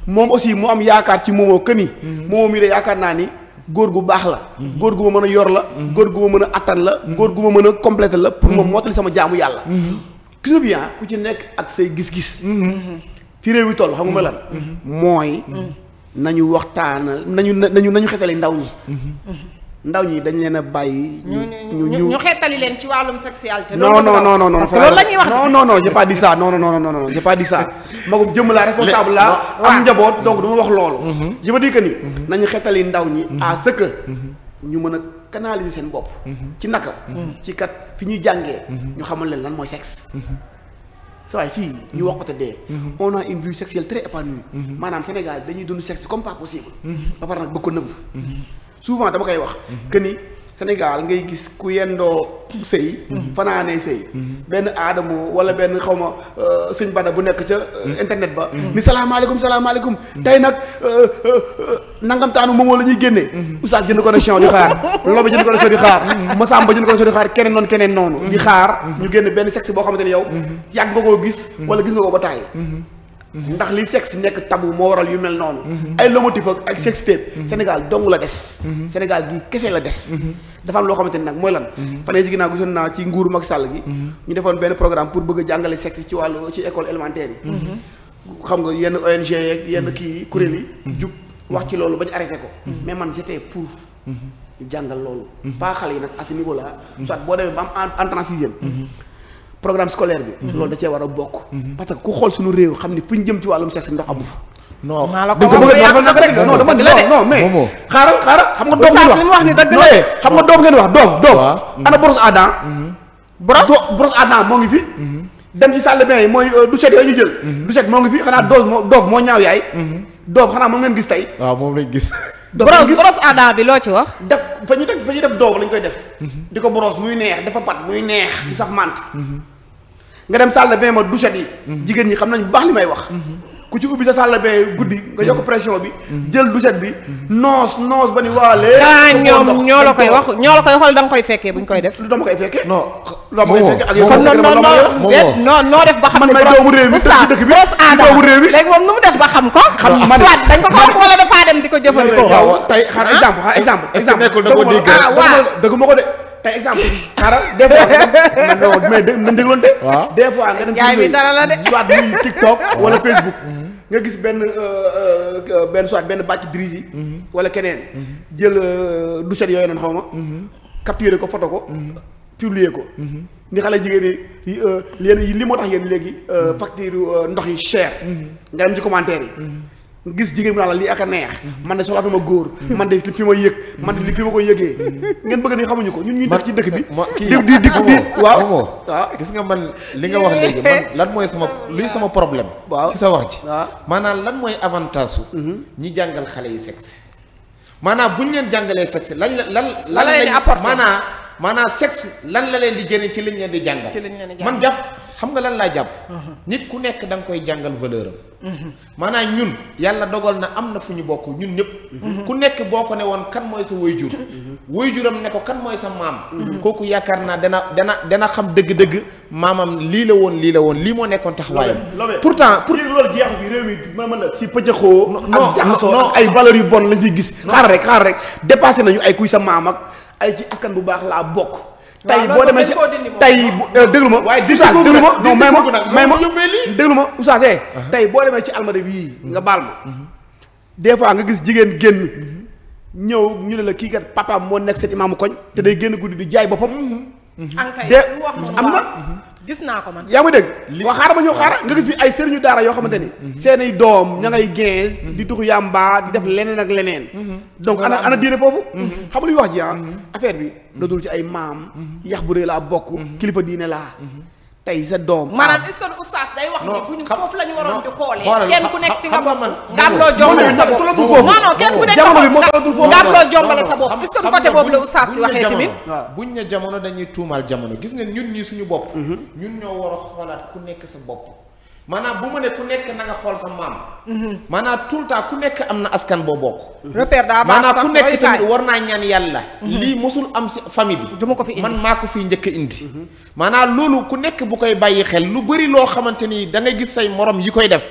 moom aussi mu am yaakaar ci moomoo këni moomoo mii de yaakaar naa ni góor gu baax la góor gu ma mën a yor la góor gu ma mën a attan la góor gu ma mën a compléter la pour moom mottali sama jaamu yàlla gis bien ku ci nekk ak say gis-gis fi réew mi toll xam nga ma lan mooy nañu waxtaan nañu xetali ndaw ñi ndaw ñi dañ leen a bàyyi ñu xeetali leen ci wàllum sexualité non parce que loolu la ñuy wax non j'ai pas dit ça non j'ai pas dit ça magum jëmm laa responsable laa am njaboot donc du ma wax loolu je veux dire que ni nañu xeetali ndaw ñi à ce que ñu mën a canaliser seen bopp ci naka ci kat fi ñuy jàngee ñu xamal leen lan mooy sexe sa waay fii ñu wax ko te dee on a une vie sexuelle très épanouie maanaam Sénégal dañuy dund sexe comme pas possible ba pare nag bëgg ko nëbb souvent dama koy wax que ni Sénégal ngay gis ku yendoo sëy fanaanee sëy benn aadamoo wala benn xaw ma sëñ Bada bu nekk ca internet ba ni salaamaaleykum tey nag nangam taanu moomoo la ñuy génnee oustaz jënd connexion di xaar Lobé jënd connexion di xaar Massamba jënd connexion di xaar keneen noonu di xaar ñu génn benn sexe boo xamante ne yow yàgg nga koo gis wala gis nga ko ba taay ndax li sexe nekk tabu moo waral yu mel noonu ay lomotif ak sex tape Sénégal dong la des Sénégal gi kese la des dafa am loo xamante ni nag mooy lan fan yii ginnaaw gisoon naa ci nguuru Macky Sall gi ñu defoon benn programme pour bëgg a jàngale sexe ci wàllu ci école élémentaire yi xam nga yenn ONG yeeg yenn kii kuréel yi jug wax ci loolu ba ñu arrêté ko mais man j'étais pour ñu jàngal loolu pas xale yi nag à ce niveau là soit boo demee ba am entrée en sixième programme scolaire bi loolu da cee war a bokk parce que ku xool suñu réew xam ni fu ñu jëm ci wàllum sexe ndox amu fa non non dama non mais xaaral xam nga doom ngeen wax doof ana brosse à dents brosse à dents moo ngi fi dem ci salle de bain yi mooy douchette yooyu ñu jël douchette moo ngi fi xanaa doog moo ñaaw yaay doog xanaa moom ngeen gis tey waaw moom lañ gis brosse à dents bi loo ci wax def fa ñuy def doog lañ koy def di ko brosse muy neex dafa pat muy neex di saf mante nga dem salle de bain ma douchette yi jigéen ñi xam nañ bu baax li may wax ku ci ubbi sa salle de bain guddi nga yokk pression bi jël douchette bi noos ba ni waale ñoom ñoo la koy wax wala da nga koy fekkee buñ koy def lu dama koy fekkee non dama koy fekkee ak yow noo def ba xam man may doomu réew mi dëkk dëkk bi doomu réew mi léegi moom nu mu def ba xam ko soit dañ ko xam wala dafaa dem di ko jëfandikoo waaw tey xaar exemple dëgg ma ko de tey exemple xaaral des fois mais nañ dégloon de des fois nga dem bi dara la de soit muy TikTok wala Facebook nga gis benn soit benn bàcc drise yi wala keneen jël douchette yooyu noonu xaw ma capturer ko photo ko publier ko ni xale jigéen yi li moo tax yéen léegi facture ndox yi cher nga dem ci commentaire yi gis jigéen bi naa la lii ak a neex man de soxlaatuma góor man de fi ma yëg man de fi ma ko yëgee ngeen bëgg ni xamuñu ko ñun ñuy def ci dëkk bi di waaw gis nga man li nga wax léegi man lan mooy sama problème ci sa wax ji maanaam lan mooy avantage su ñi jàngal xale yi sexe maanaam bu ñu leen jàngalee sexe lan leen apporter maanaam maanaam sexe lan la leen di jëriñ ci liñ leen di jàngal. man jàpp xam nga lan laa jàpp. nit ku nekk da nga koy jàngal valeur am. maanaam ñun yàlla dogal na am na fu ñu bokk ñun ñëpp. ku nekk boo ko ne woon kan mooy sa waajur. waajuram ne ko kan mooy sa maam. kooku yaakaar naa dana xam dëgg-dëgg maamam lii la woon lii moo nekkoon taxawaayam. pourtant pour loolu jeexu bi réew mi mën la si pëccëxoo. ak jaxasoo ak ay valeurs yu bon lañ ciy gis. xaar rek dépassé nañu ay kuy sa maam ak ay ci askan bu baax laa bokk. tey boo demee ci tey déglu ma. waaye Oustaz déglu ma non may ma déglu ma Oustaz tey boo demee ci almadi bii nga baal ma. des fois nga gis jigéen génn ñëw ñu ne la kii kat papaam moo nekk seen imaamu koñ te day génn guddi di jaay boppam. de am na. gis naa ko man yaa ngi dégg. waa xaaral ma ñëw xaaral nga gis fi ay sëriñu daara yoo xamante ni. seeni doom ña ngay génn di tux yàmba di def leneen ak leneen. donc ana diine foofu. xam nga luy wax ji affaire bi. dootul ci ay maam. yax bu rëy laa bokk. kilifa diine laa. tey sa doom. maanaam est-ce que Oustaz day wax ni bu ñu foofu la ñu waroon di xoolee. kenn ku nekk fi nga bokk nga am loo jombale sa bopp. non kenn ku nekk nga am loo jombale sa bopp. est-ce que du côté boobu la Oustaz si waxee tamit. buñ ne jamono dañuy tuumaal jamono gis nga ñun ñii suñu bopp. ñun ñoo war a xoolaat ku nekk sa bopp. maanaam bu ma ne ku nekk na nga xool sa maam. maanaam tout le temps ku nekk am na askan boo bokk. repère daa baax sax maanaam ku nekk tamit war naa ñaan yàlla. lii mosul am si famille bi. du ma ko fi indi man maa ko fi njëkk a indi. maanaam loolu ku nekk bu koy bàyyi xel lu bëri loo xamante ni da ngay gis say morom yi koy def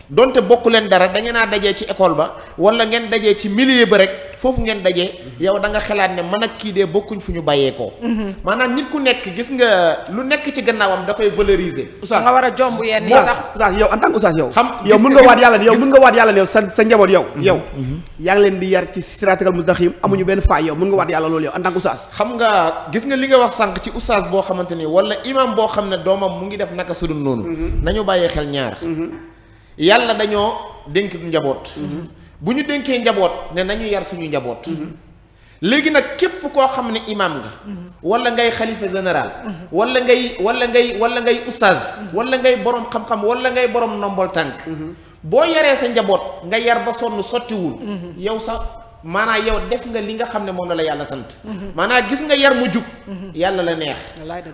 donte bokku leen dara da ngeen a dajee ci école ba wala ngeen dajee ci milieu ba rek foofu ngeen dajee yow da nga xalaat ne man ak kii dee bokkuñ fu ñu bàyyeekoo. maanaam nit ku nekk gis nga lu nekk ci gannaawam da koy valoriser. Oustaz nga war a jomb yenn yi sax. Oustaz yow en tant que Oustaz yow. yow mën nga waat yàlla ne yow sa njaboot yow. yaa ngi leen di yar ci siraatal mustaqim amuñu benn faay yow mën nga waat yàlla loolu yow en tant que Oustaz. xam nga gis nga li nga wax sànq ci Oustaz boo xamante ni wala imam boo xam ne doomam mu ngi def naka sudul noonu. nañu bàyyee xel ñaar. yàlla dañoo dénk njaboot. bu ñu dénkee njaboot ne nañu yar suñu njaboot. léegi nag képp koo xam ne imam nga. wala ngay xalifa général. wala ngay oustaz. wala ngay borom xam-xam wala ngay borom nombol tànk. boo yaree sa njaboot nga yar ba sonn sottiwul. yow sax maanaam yow def nga li nga xam ne moom la yàlla sant. maanaam gis nga yar mu jub. yàlla la neex.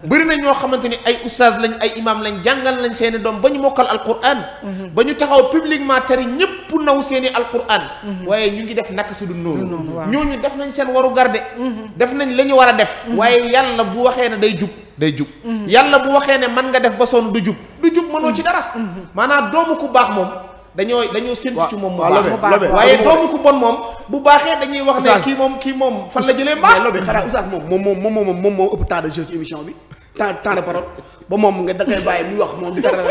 bëri na ñoo xamante ni ay oustaz lañ ay imam lañ jàngal nañ seeni doom ba ñu mokkal alquran. ba ñu taxaw publiquement tari ñëpp naw seeni alquran. waaye ñu ngi def naka su du noonu. ñooñu def nañ seen waru garde. def nañ la ñu war a def. waaye yàlla bu waxee ne day jub day jub. yàlla bu waxee ne mën nga def ba sonn du jub mënoo ci dara. maanaam doomu ku baax moom. dañoo séntu ci moom mu baax waaye doomu ku bon moom bu baaxee dañuy wax ne kii moom fan la jëlee baax loolu xanaa Oustaz moom moo ëpp temps de jeu ci émission bi temps de parole ba moom nga da koy bàyyi muy wax moom di dara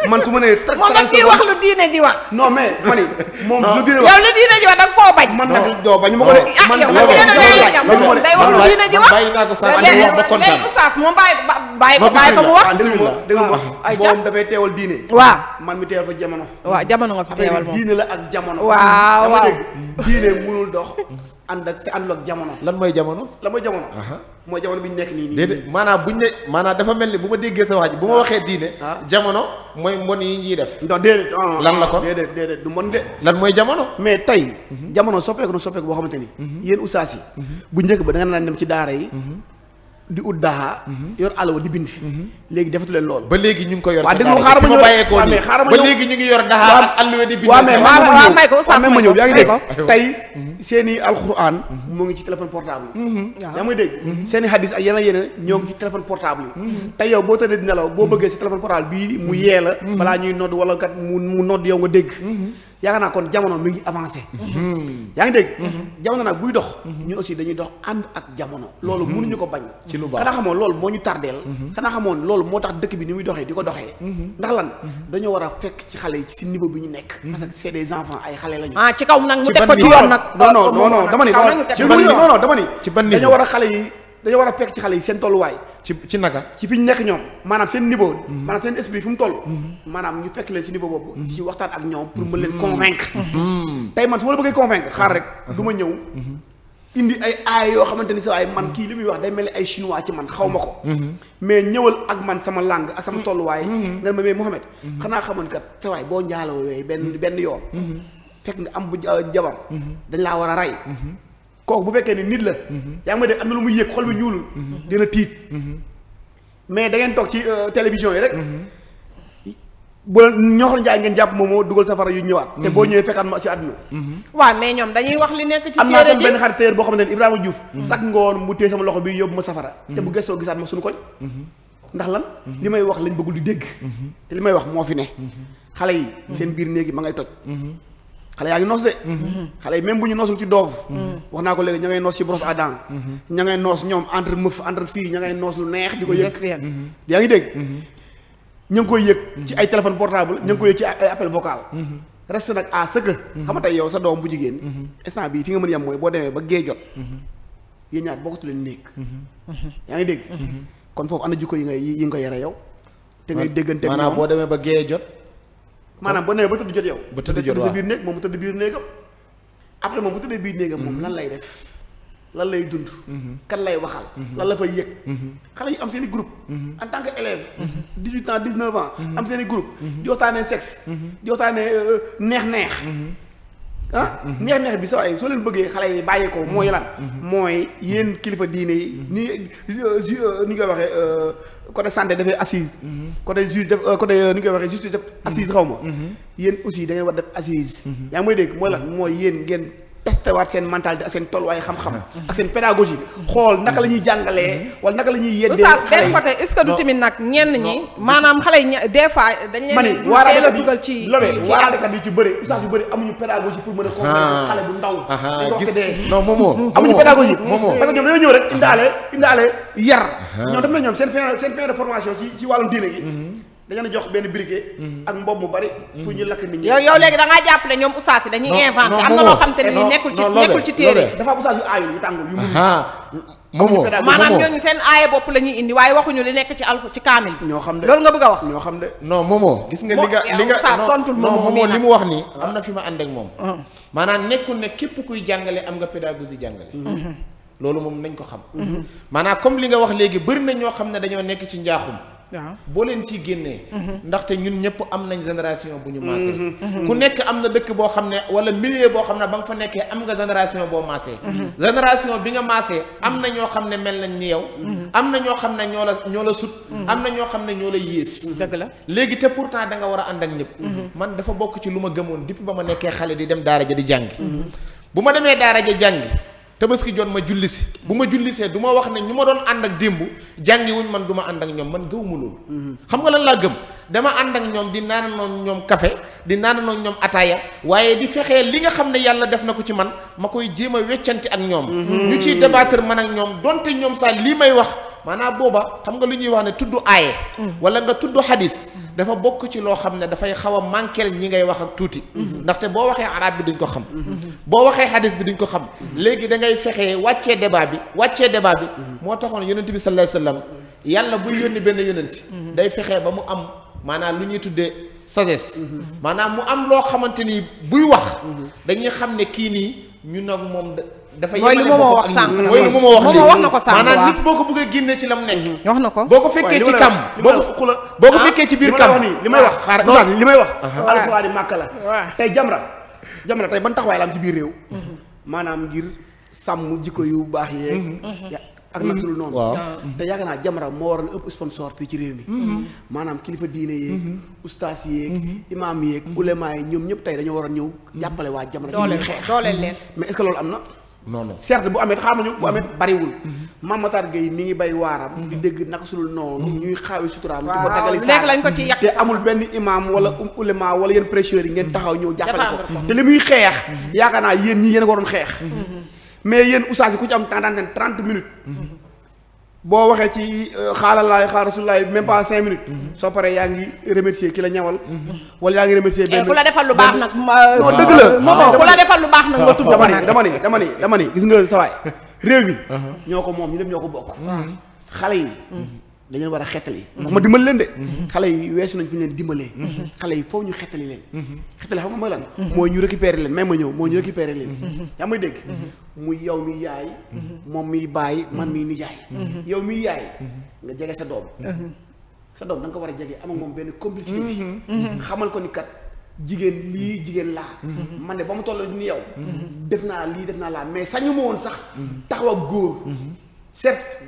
man su ma nee moom nag kii wax lu diine ji wax non mais mani moom lu diine wax yow lu diine ji wax da nga koo bañ man nag doo bañ ma ko de man day wax lu diine ji wax bàyyi naa ko sax wax ba kontaan Oustaz moom bàyyi ko mu wax déglu ma moom dafay teewal diine waaw man mi teewal fa jamono waaw jamono nga fi teewal moom diine la ak jamono waaw diine mënul dox ànd ak te àndul ak jamono lan mooy jamono mooy jamono bi ñu nekk nii déedéet maanaam dafa mel ni bu ma déggee sa wax ji bu ma waxee diine jamono mooy mbon yi ñuy def non déedéet lan la kon déedéet du mbon de lan mooy jamono mais tey jamono soppeeku na soppeeku boo xamante ni yéen Oustaz yi bu njëkk ba da nga naan dem ci daara yi di ut daaxa yor àlluwa di bind léegi defatu leen loolu ba léegi ñu ngi ko yor waaw déglu xaaral ma ñëw bàyyeekoo nii ba léegi ñu ngi yor daxa ak àlluwa di bind waaw mais may ko Oustaz ma ñëw yaa ngi dégg tey seeni alxuraan mu ngi ci téléphone portable yi yaa ngi dégg seeni hadis ak yeneen ñoo ngi ci téléphone portable yi tey yow boo tëddee di nelaw boo bëggee si téléphone portable bii mu yee la balaa ñuy nodd wala kat mu nodd yow nga dégg yaakaar naa kon jamono mi ngi avancé yaa ngi dégg jamono nag buy dox ñun aussi dañuy dox ànd ak jamono loolu mënuñu ko bañ ci lu baax xanaa xamoon loolu moo ñu tardeel xanaa xamoon loolu moo tax dëkk bi ni muy doxee di ko doxee ndax lan dañoo war a fekk ci xale yi ci niveau bi ñu nekk parce que c'est des enfants ay xale lañu ci kaw nag mu teg ko ci yoon nag non dama ni non dama ni ci ban dañoo war a xale yi dañoo war a fekk ci xale yi seen tolluwaay ci naka ci fi ñu nekk ñoom maanaam seen niveau maanaam seen esprit fi mu toll maanaam ñu fekk leen ci niveau boobu ci waxtaan ak ñoom pour mën leen convaincre tey man su ma la bëggee convaincre xaar rek du ma ñëw indi ay aay yoo xamante ni sa waay man kii li muy wax day mel ni ay chinois ci man xaw ma ko mais ñëwal ak man sama langue ak sama tolluwaay nga ma mais Mouhamed xanaa xamoon kat sa waay boo njaaloo yooyu benn yoon fekk nga am bu jabar dañ laa war a rey kooku bu fekkee ni nit la yaa ngi may dégg am na lu muy yëg xol bi ñuulul dina tiit mais da ngeen toog ci télévision yi rek bu la ñoxor njaay ngeen jàpp moom moo dugal safara yu ñëwaat te boo ñëwee fekkaat ma ci àdduna waaw mais ñoom dañuy wax li nekk ci am naa téere sama ji benn xarit téer boo xamante ne Ibrahima Diouf sax ngoon mu téye sama loxo bi yóbbu ma safara te bu gëstoo gisaat ma suñu koñ ndax lan li may wax lañ bëggul di dégg te li may wax moo fi ne xale yi seen biir néegi ma ngay toj xale yaa ngi noos de xale yi même bu ñu noosul ci doof wax naa ko léegi ña ngay noos ci brosse à dents ña ngay noos ñoom entre meuf entre fii ña ngay noos lu neex di ko yëg yaa ngi dégg ñu ngi koy yëg ci ay téléphone portable ñu ngi koy yëg ci ay appel vocal reste nag à ce que xam nga tey yow sa doom bu jigéen instant bii fi nga mën yam mooy boo demee ba gée jot yéen ñaar bokkatu leen néeg yaa ngi dégg kon foofu ana jikko yi nga ko yare yow te ngay déggante maanaam boo demee ba gée jot maanaam boo demee ba tëdd jot yow ba tëdd jot sa biir néeg moom mu tëdd biir néegam après moom bu tëddee biir néegam moom lan lay def lan lay dund kan lay waxal lan la fay yëg xale yi am seen i groupe en tant que élève 18 ans 19 ans am seen i groupe di waxtaanee sexe di waxtaanee neex-neex neex-neex bi soo leen bëggee xale yi bàyyi ko mooy lan mooy yéen kilifa diine yi ni ñu koy waxee côté santé dafay assise côté juge def côté ni ñu koy waxee justice def assise xaw ma yéen aussi da ngeen war def assise yaa ngi may dégg mooy lan mooy yéen ngeen testé waat seen mentalité ak seen tolluwaay xam-xam ak seen pédagogie xool naka la ñuy jàngalee wala naka la ñuy yeddee oustaz benn côté est-ce que du tamit nag ñenn ñi maanaam xale yi des fois dañ leen teel a dugal ci waaraalekat yi ci bëri oustaz yu bëri amuñu pédagogie pour mën a comprendre xale bu ndaw gis non moomoo amuñu pédagogie parce que ñoom dañoo ñëw rek indaale yar ñoom daf na ñoom seen fin de formation ci wàllum diine gi dañu leen jox benn briquet ak mbob mu bari pour ñu lakk nit ñi yow léegi da ngaa jàpp ne ñoom oustaz yi dañuy inventé am na loo xam te ne nekkul ci téere dafa am oustaz yu aayul yu tàngul yu moomoo maanaam ñooñu seen aaye bopp la ñuy indi waaye waxuñu li nekk ci kaamil bi ñoo xam de loolu nga bëgg a wax ñoo xam de non moomoo gis nga li nga tontul moomoo li mu wax nii am na fi ma ànd ak moom maanaam nekkul ne képp kuy jàngale am nga pédagogie jàngale loolu moom nañ ko xam maanaam comme li nga wax léegi bëri na ñoo xam ne dañoo nekk ci njaaxum waaw boo leen ciy génnee ndaxte ñun ñëpp am nañ génération bu ñu maasee ku nekk am na dëkk boo xam ne wala milieu boo xam ne ba nga fa nekkee am nga génération boo maasee génération bi nga maasee am na ñoo xam ne mel nañ ni yow am na ñoo xam ne ñoo la sut am na ñoo xam ne ñoo la yées dëgg la léegi te pourtant da nga war a ànd ak ñëpp man dafa bokk ci lu ma gëmoon depuis ba ma nekkee xale di dem daara ja di jàngi bu ma demee daara ja jàngi tabaski jot ma julli si bu ma jullisee du ma wax ne ñu ma doon ànd ak démb jàngi wuñ man du ma ànd ak ñoom man gëwuma loolu xam nga lan laa gëm dama ànd ak ñoom di naananoon ñoom café di naananoon ñoom ataaya waaye di fexee li nga xam ne yàlla def na ko ci man ma koy jéem a weccante ak ñoom ñu ciy débattre man ak ñoom donte ñoom sax lii may wax maanaam booba xam nga lu ñuy wax ne tudd aaye wala nga tudd xadis dafa bokk ci loo xam ne dafay xaw a manqueel ñi ngay wax ak tuuti ndaxte boo waxee arab bi duñ ko xam boo waxee xadis bi duñ ko xam léegi da ngay fexee wàccee débat bi moo taxoon yonent bi sallallahu alayhi wasallam yàlla buy yónni benn yonent day fexee ba mu am maanaam lu ñuy tuddee sagesse maanaam mu am loo xamante ni buy wax dañuy xam ne kii nii ñu nag moom dafa mooy lu ma wax sànq mooy lu ma wax wax na ko sànq maanaam nit boo ko bëggee génne ci la mu nekk wax na ko boo ko fekkee ci kam boo ko fekkee ci biir kam li may wax xaar li may wax alxuraan màkka la tey jamra tey ban taxawaay la am ci biir réew maanaam ngir sàmm jikko yu baax yeeg ak nag sul noonu te yaakaar naa Jamra moo waroon ëpp sponsor fii ci réew mi maanaam kilifa diine yeeg ustaas yeeg imaam yeeg ulema yi ñoom ñëpp tey dañoo war a ñëw jàppale waa Jamra dooleel leen mais est-ce que loolu am na non certes bu amee xaamañu bu amee bariwul Mame Matar Gueye mi ngi bay waaram di dégg naka sulul noonu ñuy xaawi suturaam di ko dagali nekk lañ ko ci yàq te amul benn imam wala ulema wala yenn prêcheurs yi ngeen taxaw ñëw jàppale ko te li muy xeex yaakaar naa yéen ñii yéen a ko waroon xeex mais yéen oustaz yi ku ci am tendance 30 minutes boo waxee ci xaalalaay xaar rasulaay même pas 5 minutes soo paree yaa ngi remercier ki la ñawal wala yaa ngi remercier benn ku la defal lu baax nag non dëgg la moom ku la defal lu baax nag nga tudd dama ni gis nga sawaay réew mi ñoo ko moom ñu dem ñoo ko bokk xale yi dañu war a xettali wax ma dimbali leen de xale yi weesu nañ fi ñu leen dimbalee xale yi foofu ñu xettali leen xettali xam nga mooy lan mooy ñu récupérer leen même ma ñëw mooy ñu récupérer leen yaa may dégg muy yow mi yaay moom miy bàyyi man miy nijaay yow miy yaay nga jege sa doom da nga ko war a jege am ak moom benn complicité bi xamal ko ni kat jigéen lii jigéen laa. man de ba mu toll ni yow. def naa lii def naa laa mais sañu ma woon sax. taxaw ak góor. certes.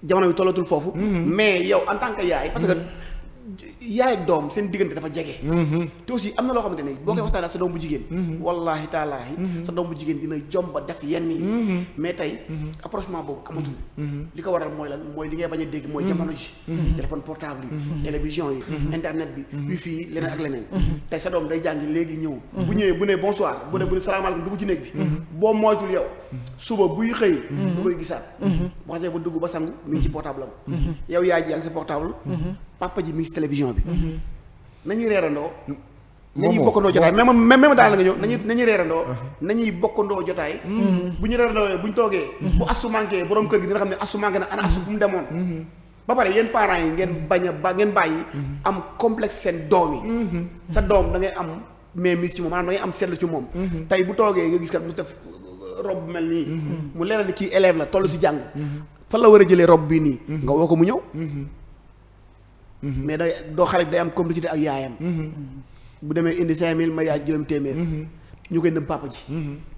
jamono bi tollatul foofu. mais yow en tant que yaay parce que. yaay ak doom seen diggante dafa jege. te aussi am na loo xamante ne boo koy waxtaanee ak sa doom bu jigéen. wallaahi taalaahi. sa doom bu jigéen dina jomba def yenn yi. mais tey approchement boobu amatul. li ko waral mooy lan mooy li ngay bañ a dégg mooy jamono ji. téléphone portable yi. télévision yi. internet bi. wifi yi leneen ak leneen. tey sa doom day jàngi léegi ñëw. bu ñëwee bu ne bonsoir bu ne salaamaaleykum dugg ci néeg bi. boo moytul yow suba buy xëy. du koy gisaat. bu xasee ba dugg ba sangu mi ngi ci portable am. yow yaay ji ak sa portable. papa ji mi ngi si télévision bi. nañuy reerandoo. nañuy bokkandoo jotaay même daal la nga ñëw nañuy reerandoo. nañuy bokkandoo jotaay. bu ñu reerandoo bu ñu toogee. bu asu manqué borom kër gi dina xam ne asu manqué na ana asu fu mu demoon. ba pare yéen parents yi ngeen ngeen bàyyi. am complexe seen doom yi. sa doom da ngay am mais ci moom maanaam da ngay am seetlu ci moom. tey bu toogee nga gis kat mu def robe mel nii. mu leeral ni kii élève la toll si jàng. fan la war a jëlee robe bii nii. nga woo ko mu ñëw. mais day doo xale bi day am complicité ak yaayam. bu demee indi 5000 ma yaay juróom téeméer. ñu koy nëbb papa ji.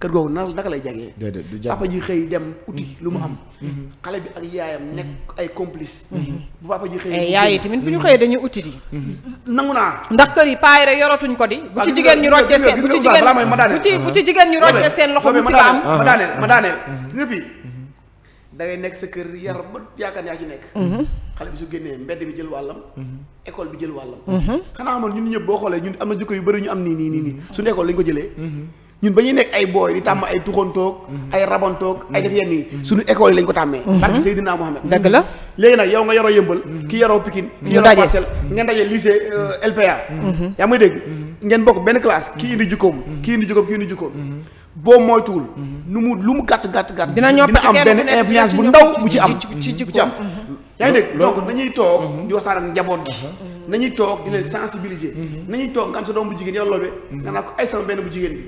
kër googu naka lay jagee. déedéet du jag papa ji xëy dem uti lu mu am. xale bi ak yaayam nekk ay complice. bu papa ji xëy. yaay yi tamit bu ñu xëyee dañuy uti di. nangu naa. ndax kër yi paa yi rek yoratuñ ko di. bu ci jigéen ñu roccee seen bu ci jigéen ñu roccee seen loxo bu si ba am. ma daaneel nga fii da ngay nekk sa kër yar ba yaakaar yaa ci nekk. xale bi su génnee mbedd bi jël wàllam. école bi jël wàllam. xanaa xamoon ñun ñëpp boo xoolee ñun am na jikko yu bëri ñu am nii suñu école lañ ko jëlee. ñun ba ñuy nekk ay booy di tàmm ay tuxantoog. ay rabantoog ay def yenn yi suñu école yi lañ ko tàmmee. barke Seydina Mohamed. dëgg la léegi nag yow nga yoroo yëmbal. ki yoroo Pikine. ki yoroo Parcelles ngeen daje lycée LPA. yaa may dégg. ngeen bokk benn classe kii indi jikkoom. kii indi jikkoom. boo moytuwul. lu mu gàtt. dina am benn influence bu ndaw bu ci am. yaa ngi dégg donc nañuy toog di waxtaan ak njaboot gi. nañuy toog di leen sensibiliser. nañuy toog nga am sa doom bu jigéen yow loobe. nga naa ko ay sama benn bu jigéen bi.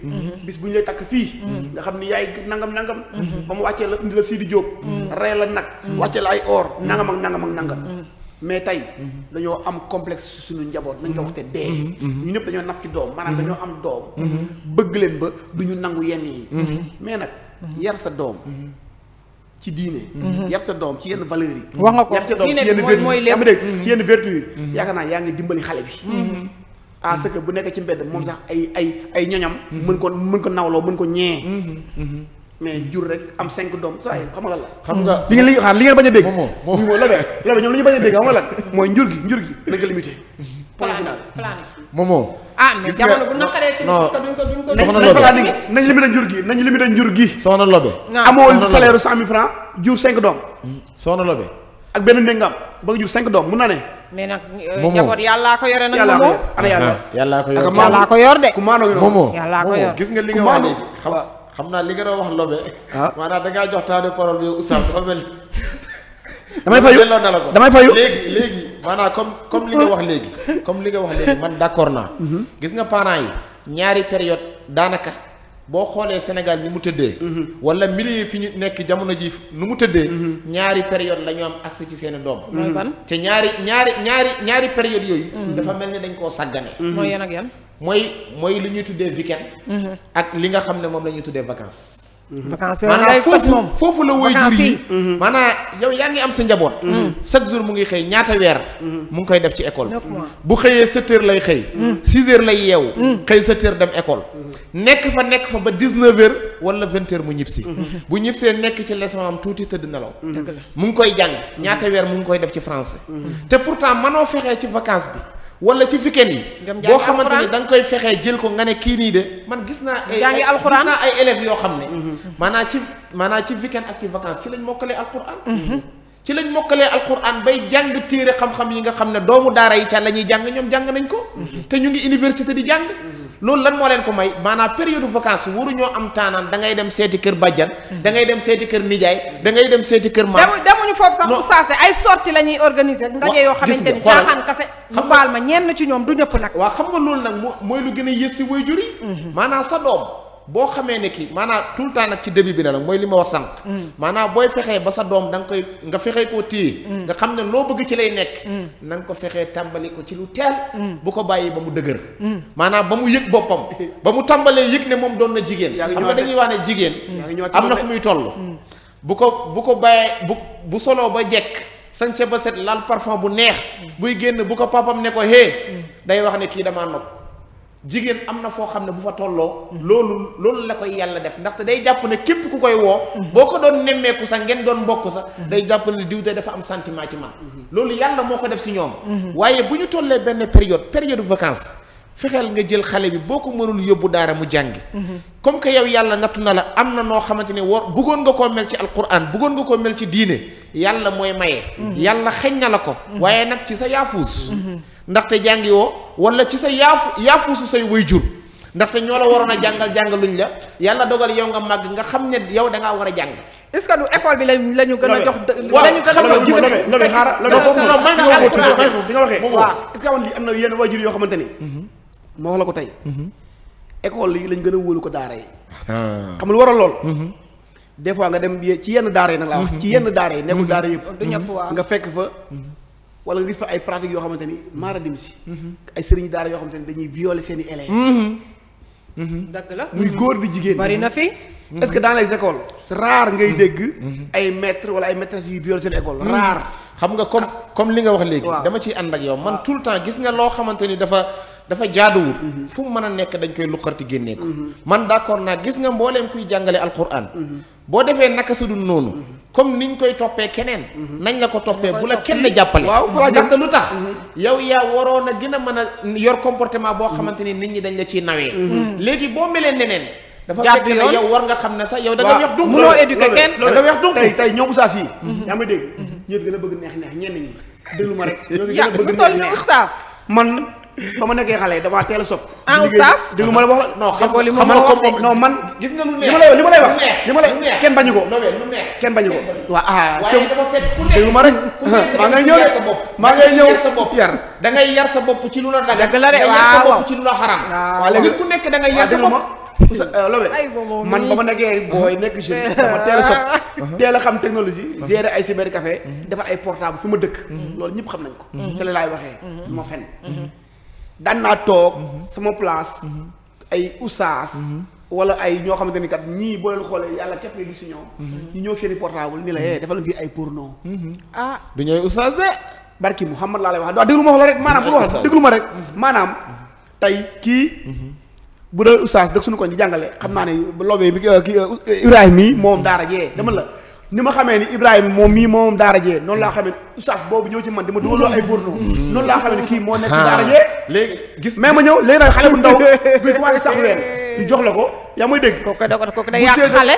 bis bu ñu lay takk fii. nga xam ni yaay nangam. ba mu wàccee la indi la Sidi Diop. rey la nag. wàccee la ay or nangam ak nangam. mais tey dañoo am complexe suñu njaboot nañ ko waxte dee. ñu ñëpp dañoo naf ci doom maanaam dañoo am doom. bëgg leen ba du ñu nangu yenn yi. mais nag yar sa doom. ci diine. yar sa doom ci yenn valeurs yi. wax nga ko yar sa doom ci yenn vertu yi yaa ngi dégg ci yenn vertu yi. yaakaar naa yaa ngi dimbali xale bi. à ce que bu nekkee ci mbedd moom sax ay ñoñam. mën ko nawloo mën ko ñee. mais jur rek am 5 doom saa yi xam nga lan la. xam nga li ngeen bañ a dégg. moom lobe ñoom li ñu bañ a dégg xam nga lan mooy njur gi nañ ko limité. point final Momo. mais jamono bu naqaree ci duñ ko soxna Lobe nañ limité njur gi. soxna Lobe. amoo salaire 100 000 francs jur 5 doom. soxna Lobe. ak benn ndengam ba nga jur 5 doom mun na ne. mais nag njaboot yàllaa ko yore nag. yàllaa ko yor de. ku maanoo yor Momo yàllaa ko yor gis nga li nga wax léegi xam naa li nga doon wax Lobe. maanaam da ngaa jox temps de parole bi oustaz dafa mel damay fayu léegi maanaam comme li nga wax léegi man d'accord naa. gis nga parents yi ñaari période daanaka boo xoolee Sénégal ni mu tëddee. wala milieu fi ñu nekk jamono ji nu mu tëddee. ñaari période la ñu am accès ci seen doom. mooy ban te ñaari période yooyu. dafa mel ni dañ koo sàggane. mooy yan ak yan. mooy li ñuy tuddee weekend. ak li nga xam ne moom la ñuy tuddee vacances. vacances yooyu ngay faj moom foofu la woy jur yi maanaam yow yaa ngi am sa njaboot. chaque jour mu ngi xëy ñaata weer. mu ngi koy def ci école. bu xëyee 7 heures lay xëy. 6 heures lay yeewu. xëy 7 heures dem école. nekk fa ba 19 heures wala 20 heures mu ñibbisi. bu ñibbisee nekk ci leçon am tuuti tëdd nelaw. mu ngi koy jàng ñaata weer mu ngi koy def ci français. te pourtant mënoo fexee ci vacance bi. wala ci weekend yi boo xamante ni da nga koy fexee jël ko nga ne kii nii de man gis naa ay élèves yoo xam ne maanaam ci weekend ak ci vacances ci lañ mokkalee alquran bay jàng téere xam-xam yi nga xam ne doomu daara yi ca la ñuy jàng ñoom jàng nañ ko te ñu ngi université di jàng loolu lan moo leen ko may maanaam période vacances waruñoo am taanaan da ngay dem seeti kër bàjjan da ngay dem seeti kër nijaay da ngay dem seeti kër maam demuñu foofu sax bu saase ay sorti la ñuy organiser ndaje yoo xamante ni caaxaan kase mu baal ma ñenn ci ñoom du ñëpp nag waaw xam nga loolu nag mooy lu gën a yées si waajur yi maanaam sa doom boo xamee ne kii maanaam tout le temps nag ci début bi la nag mooy li ma wax sànq. maanaam booy fexee ba sa doom da nga koy nga fexee koo téye. nga xam ne loo bëgg ci lay nekk. na nga ko fexee tàmbali ko ci lu teel. bu ko bàyyi ba mu dëgër. maanaam ba mu yëg boppam. ba mu tàmbalee yëg ne moom doon na jigéen. xam nga dañuy wax ne jigéen. am na fu muy toll. bu ko bàyyee bu soloo ba jekk. sañse ba set lal parfum bu neex. buy génn bu ko papam ne ko day wax ne kii damaa nopp. jigéen am na foo xam ne bu fa tolloo loolu la koy yàlla def ndaxte day jàpp ne képp ku koy woo boo ko doon nemmeeku sax ngeen doon mbokk sax day jàpp ne diw te dafa am sentiment ci man loolu yàlla moo ko def si ñoom waaye bu ñu tollee benn période vacances fexeel nga jël xale bi boo ko mënul yóbbu daara mu jàngi comme que yow yàlla nattu na la am na noo xamante ne bëggoon nga koo mel ci alquran bëggoon nga koo mel ci diine yàlla mooy maye yàlla xeñ na la ko waaye nag ci sa yaafuus ndaxte jàngi woo wala ci sa yaafuusu say waajur ndaxte ñoo la waroon a jàngaluñ la yàlla dogal yow nga màgg nga xam ne yow da ngaa war a jàng. est-ce que du école bi lañu gën a jox. lañu gën a jox gis nga loolu xaaral loolu bi nga waxee. waaw est-ce que amoon lii am na yenn waajur yoo xamante ni. moo wax la ko tey. école yi lañ gën a wóolu ko daara yi. xam lu waral lool. des fois nga dem ci yenn daara yi nag laa wax. ci yenn daara yi nekkul daara yëpp. du ñëpp waaw nga fekk fa. wala nga gis fa ay pratiques yoo xamante ni maara dim si ay sëriñ daara yoo xamante ni dañuy violer seen i élèves. dëgg la muy góor di jigéen. bari na fi. est-ce que dans les écoles c'est rare ngay dégg ay maîtres wala ay maîtresses yuy violer seen école. rare. xam nga comme li nga wax léegi. dama ciy ànd ak yow man tout le temps gis nga loo xamante ni dafa jaaduwul. fu mu mën a nekk dañ koy luqarti génnee ko. man d'accord naa gis nga mbooleem kuy jàngale alquran. boo defee naka su dul noonu. comme niñ koy toppee keneen. nañ la ko toppee bu la kenn jàppale. waaw ndaxte lu tax. yow yaa waroon a gën a mën a yor comportement boo xamante ni nit ñi dañ la ciy nawee. léegi boo melee neneen. dafa fekk ne yow war nga xam ne sax yow da nga weex donc. mënoo éduquer kenn da nga weex donc tey ñoom Oustaz yi. yaa ngi dégg ñoo fi gën a bëgg neex ñenn ñi déglu ma rek. ñoo fi gën a bëgg neex Oustaz man ba ma nekkee xale damaa teel a sopp. Oustaz déglu ma la wax la. non xam nga non man. gis nga lu neex li ma lay wax li ma lay kenn bañu ko. kenn bañu ko. waaw waaye dafa fekk ku déglu ma rek. maa ngay ñëw sa bopp maa ngay ñëw sa bopp yar. da ngay yar sa bopp ci lu la daga. dëgg la de yar sa waaw bopp ci lu la xaram. waaw léegi ku nekk da ngay yar sa bopp. Lobe man ba ma nekkee booy nekk jeune dama teel a sopp teel a xam technologie gérer ay cybercafé defar ay portable fi ma dëkk loolu ñëpp xam nañ ko te la laay waxee du ma fen daan naa toog sama place ay oustaz wala ay ñoo xamante ni kat ñii boo leen xoolee yàlla képp nga gis si ñoom ñu ñëw seen i portable ni la defal fii ay porno du ñooy oustaz de barki Muhammad laa lay wax waaw déglu ma wax la rek maanaam bu wax déglu ma rek maanaam tey kii bu dee oustaz dëkk suñu ko ñu jàngale xam naa ne lobee bi kii Ibrahima mii moom daara jee dama la ni ma xamee ni Ibrahima moom mii moom daara jee noonu laa xamee oustaz boobu ñëw ci man dama dugaloo ay porno noonu laa xamee ni kii moo nekk daara jee léegi gis mais ma ñëw léegi nag xale bu ndaw buy commencé sax ween ñu jox la ko yaa may dégg kooku da yàq xale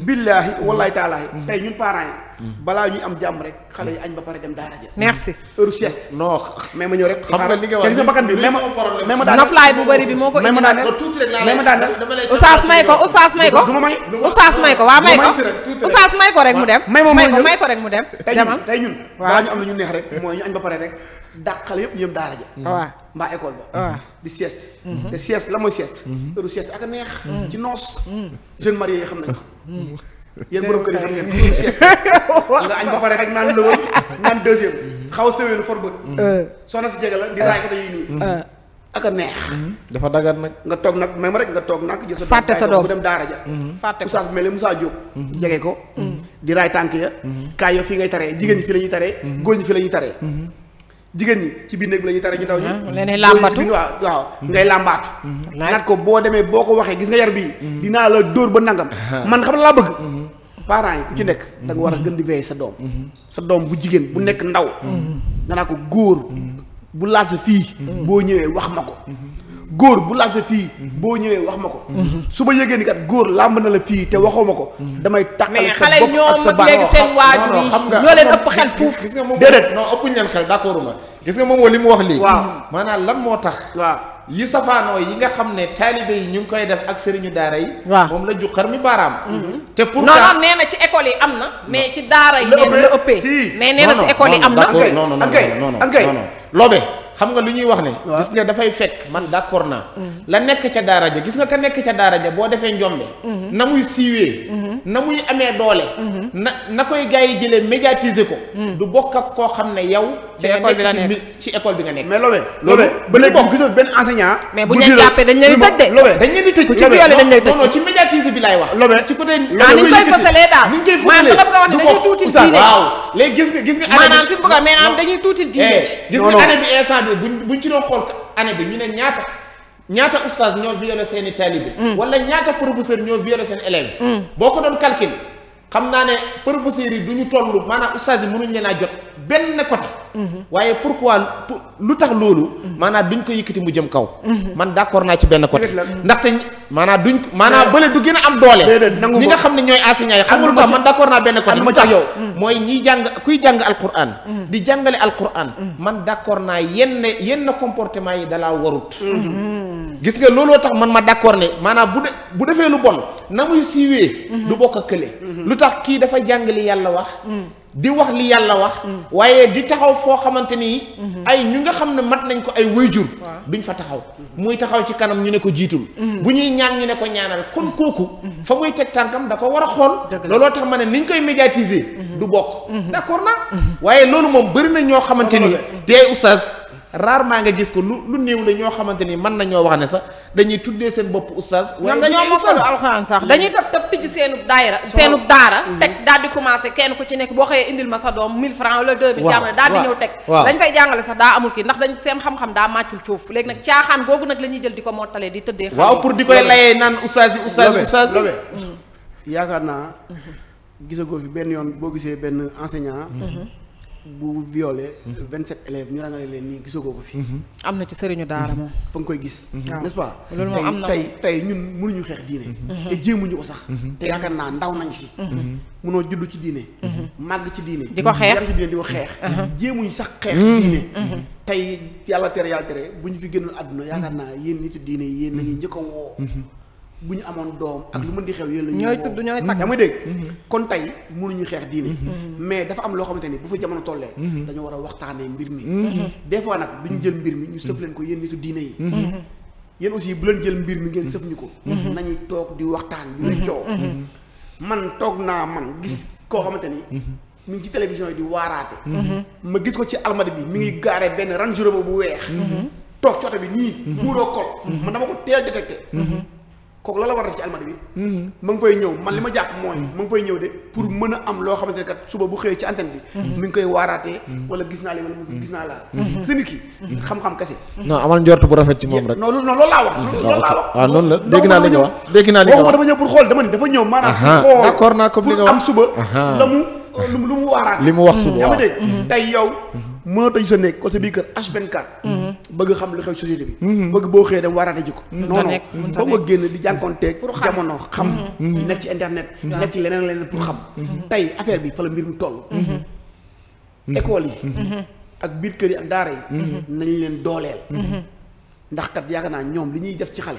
billaahi wallaahi taalaahi tey ñun parents yi balaa ñuy am jàmm rek xale yi añ ba pare dem daara ja merci heure sieste non mais ma ñëw rek xam nga li nga wax gis nga bakkan bi mais ma daaneel noflaay bu bëri bi moo ko indi ma daaneel mais ma daaneel Oustaz may ko Oustaz may ko du ma may Oustaz may ko waa may ko Oustaz may ko rek mu dem may ko rek mu dem demal tey ñun balaa ñu am na ñu neex rek mooy ñu añ ba pare rek dàq xale yëpp ñu yëm daara ja waaw mbaa école ba di sieste te sieste la mooy sieste heure sieste ak a neex ci noos jeune marié yi xam nañ ko yéen borom kër yi xam ngeen heure sieste nga añ ba pare rek naan lëwal naan deuxième xaw a sëweenu for bët soxna si jege la di raay ko dañuy nii ak a neex dafa dagat nag nga toog nag même rek nga toog nag jël sa fàtte sa doom bu dem daara ja fàtte ko Oustaz bu mel ne Moussa Diop jege ko di raay tànk ya kaay yo fii ngay taree jigéen ñi fii la ñuy taree góor ñi fii la ñuy taree jigéen ñi ci biir néeg bi la ñuy taree ñu daw ñi leen làmbatu waaw ngay làmbaatu naat ko boo demee boo ko waxee gis nga yar bii dinaa la dóor ba nangam man xam la laa bëgg parents yi ku ci nekk da nga war a gën di veiller sa doom bu jigéen bu nekk ndaw nga naa ko góor bu laal sa fii boo ñëwee wax ma ko góor bu laal sa fii boo ñëwee wax ma ko su ma yëgee ni kat góor làmb na la fii te waxoo ma ko damay tàqale sa bopp ak sa baax léegi seen waajur yi ñoo leen ëpp xel fuuf gis nga moom déedéet non ëppuñ leen xel d'accord ma gis nga moom li mu wax lii waaw maanaam lan moo tax waaw yi safaanoo yi nga xam ne taalibe yi ñu ngi koy def ak sëriñu daara yi waaw moom la juqar mi baaraam te pour non nee na ci école yi am na mais ci daara yi nee na la ëppee mais nee na ci école yi am na non non non Lobe xam nga lu ñuy wax ne gis nga dafay fekk man d'accord naa la nekk ca daara ja gis nga ka nekk ca daara ja boo defee njombe na muy siiwee na muy amee doole na koy gars yi jëlee médiatiser ko du bokk ak koo xam ne yow da nga nekk ci école bi nga nekk mais lobe ba léegi gisoo benn enseignant mais bu ñu jàppee dañ leen di tëj de lobe dañ leen di tëj ci violé dañ lay tëj non ci médiatiser bi laay wax lobe ci côté ni ñu koy fësalee daal ni ñu koy fësalee maanaam dañuy tuutil diine waaw léegi gis nga maanaam fi mu bëgg a maanaam dañuy tuutil diine gis nga année bi instant bi buñ ci doon xool année bi ñu ne ñaata oustaz ñoo violé seeni talibé wala ñaata professeur ñoo violé seen élèves boo ko doon calcul xam naa ne professeurs yi du ñu toll maanaam oustaz yi mënuñ leen a jot benn côté waaye pourquoi lu tax loolu maanaam duñ ko yëkkati mu jëm kaw man d'accord naa ci benn côté ndaxte maanaam bële du gën a am doole ñi nga xam ne ñooy enseignants yi xam nga lu tax man d'accord naa benn côté lu tax yow mooy ñiy kuy jàng alquran di jàngale alquran man d'accord naa yenn comportement yi dalaa warut gis nga looloo tax man ma d'accord ne maanaam bu defee lu bon na muy siiwee du bokk a kële lu tax kii dafa jàng li yàlla wax di wax li yàlla wax waaye di taxaw foo xamante ni ay ñu nga xam ne mat nañ ko ay wayjur duñ fa taxaw muy taxaw ci kanam ñu ne ko jiitul bu ñuy ñaan ñu ne ko ñaanal kon kooku fa muy teg tànkam da ko war a xool looloo tax ma ne niñ koy médiatiser du bokk d'accord na waaye loolu moom bëri na ñoo xamante ni tey oustaz rarement nga gis ko lu néew la ñoo xamante ni mën nañoo wax ne sax dañuy tuddee seen bopp oustaz ñoom dañoo mokkalu alxuraan sax dañuy tëb tijj seenub daara teg daal di commencé kenn ku ci nekk boo xëyee indil ma sa doom 1000 francs wala 2000 jàmm daal di ñëw teg dañ fay jàngale sax daa amul kii ndax dañ seen xam-xam daa màccul coof léegi nag caaxaan googu nag la ñuy jël di ko mottalee di tëddee waaw pour di koy layee naan oustaz yaakaar naa gisagoo fi benn yoon boo gisee benn enseignant bu violé 27 élèves ñu rangale leen nii gisagoo ko fi. am na ci sëriñu daara moom. fa nga koy gis. n'est-ce pas. loolu moom am na tey ñun mënuñu xeex diine. te jéemuñu ko sax. te yaakaar naa ndaw nañ si. mënoo juddu ci diine. màgg ci diine. di ko xeex yar ci diine di ko xeex. jéemuñu sax xeex diine. tey yàlla tere bu ñu fi génnoon àdduna yaakaar naa yéen nitu diine yi yéen nañuy njëkk a woo. bu ñu amoon doom ak lu mën di xew yéen la ñooy tudd ñooy tag yaa may dégg kon tey mënuñu xeex diine mais dafa am loo xamante ni bu fa jamono tollee dañoo war a waxtaanee mbir mi des fois nag duñu jël mbir mi ñu sëf leen ko yéen nitu diine yi yéen aussi bu leen jël mbir mi ngeen sëf ñu ko nañuy toog di waxtaan bi ñu coow man toog naa man gis koo xamante ni mi ngi ci télévision yi di waaraate ma gis ko ci almadi bi mi ngi gaare benn Range Rover bu weex toog ci oto bi nii muuroo kol man dama ko teel détecté kooku la war a def ci almadi bi ma ngi fay ñëw man li ma jàpp mooy ma ngi fay ñëw de pour mën a am loo xamante ne kat suba bu xëyee ci antenne bi mi ngi koy waaraatee wala gis naa li wala gis naa laa sa nit ki xam-xam kese non amal njort bu rafet ci moom rek non loolu laa wax waaw noonu la dégg naa li nga wax dégg naa li nga wax dafa ñëw pour xool dama ni dafa ñëw maanaam xool d'accord naa comme li nga wax pour am suba lu mu waaraat li mu wax suba yaa ma dégg tey yow mënoo tëj sa nekk ko sa biir kër H24 bëgg xam lu xew société bi bëgg boo xëyee dem waaraate ji ko non non foo nga génn di jànkoonteeg jamono xam nekk ci internet nekk ci leneen pour xam tey affaire bi fa la mbir mi toll école yi ak biir kër yi ak daara yi nañ leen dooleel ndax kat yaakaar naa ñoom li ñuy def ci xale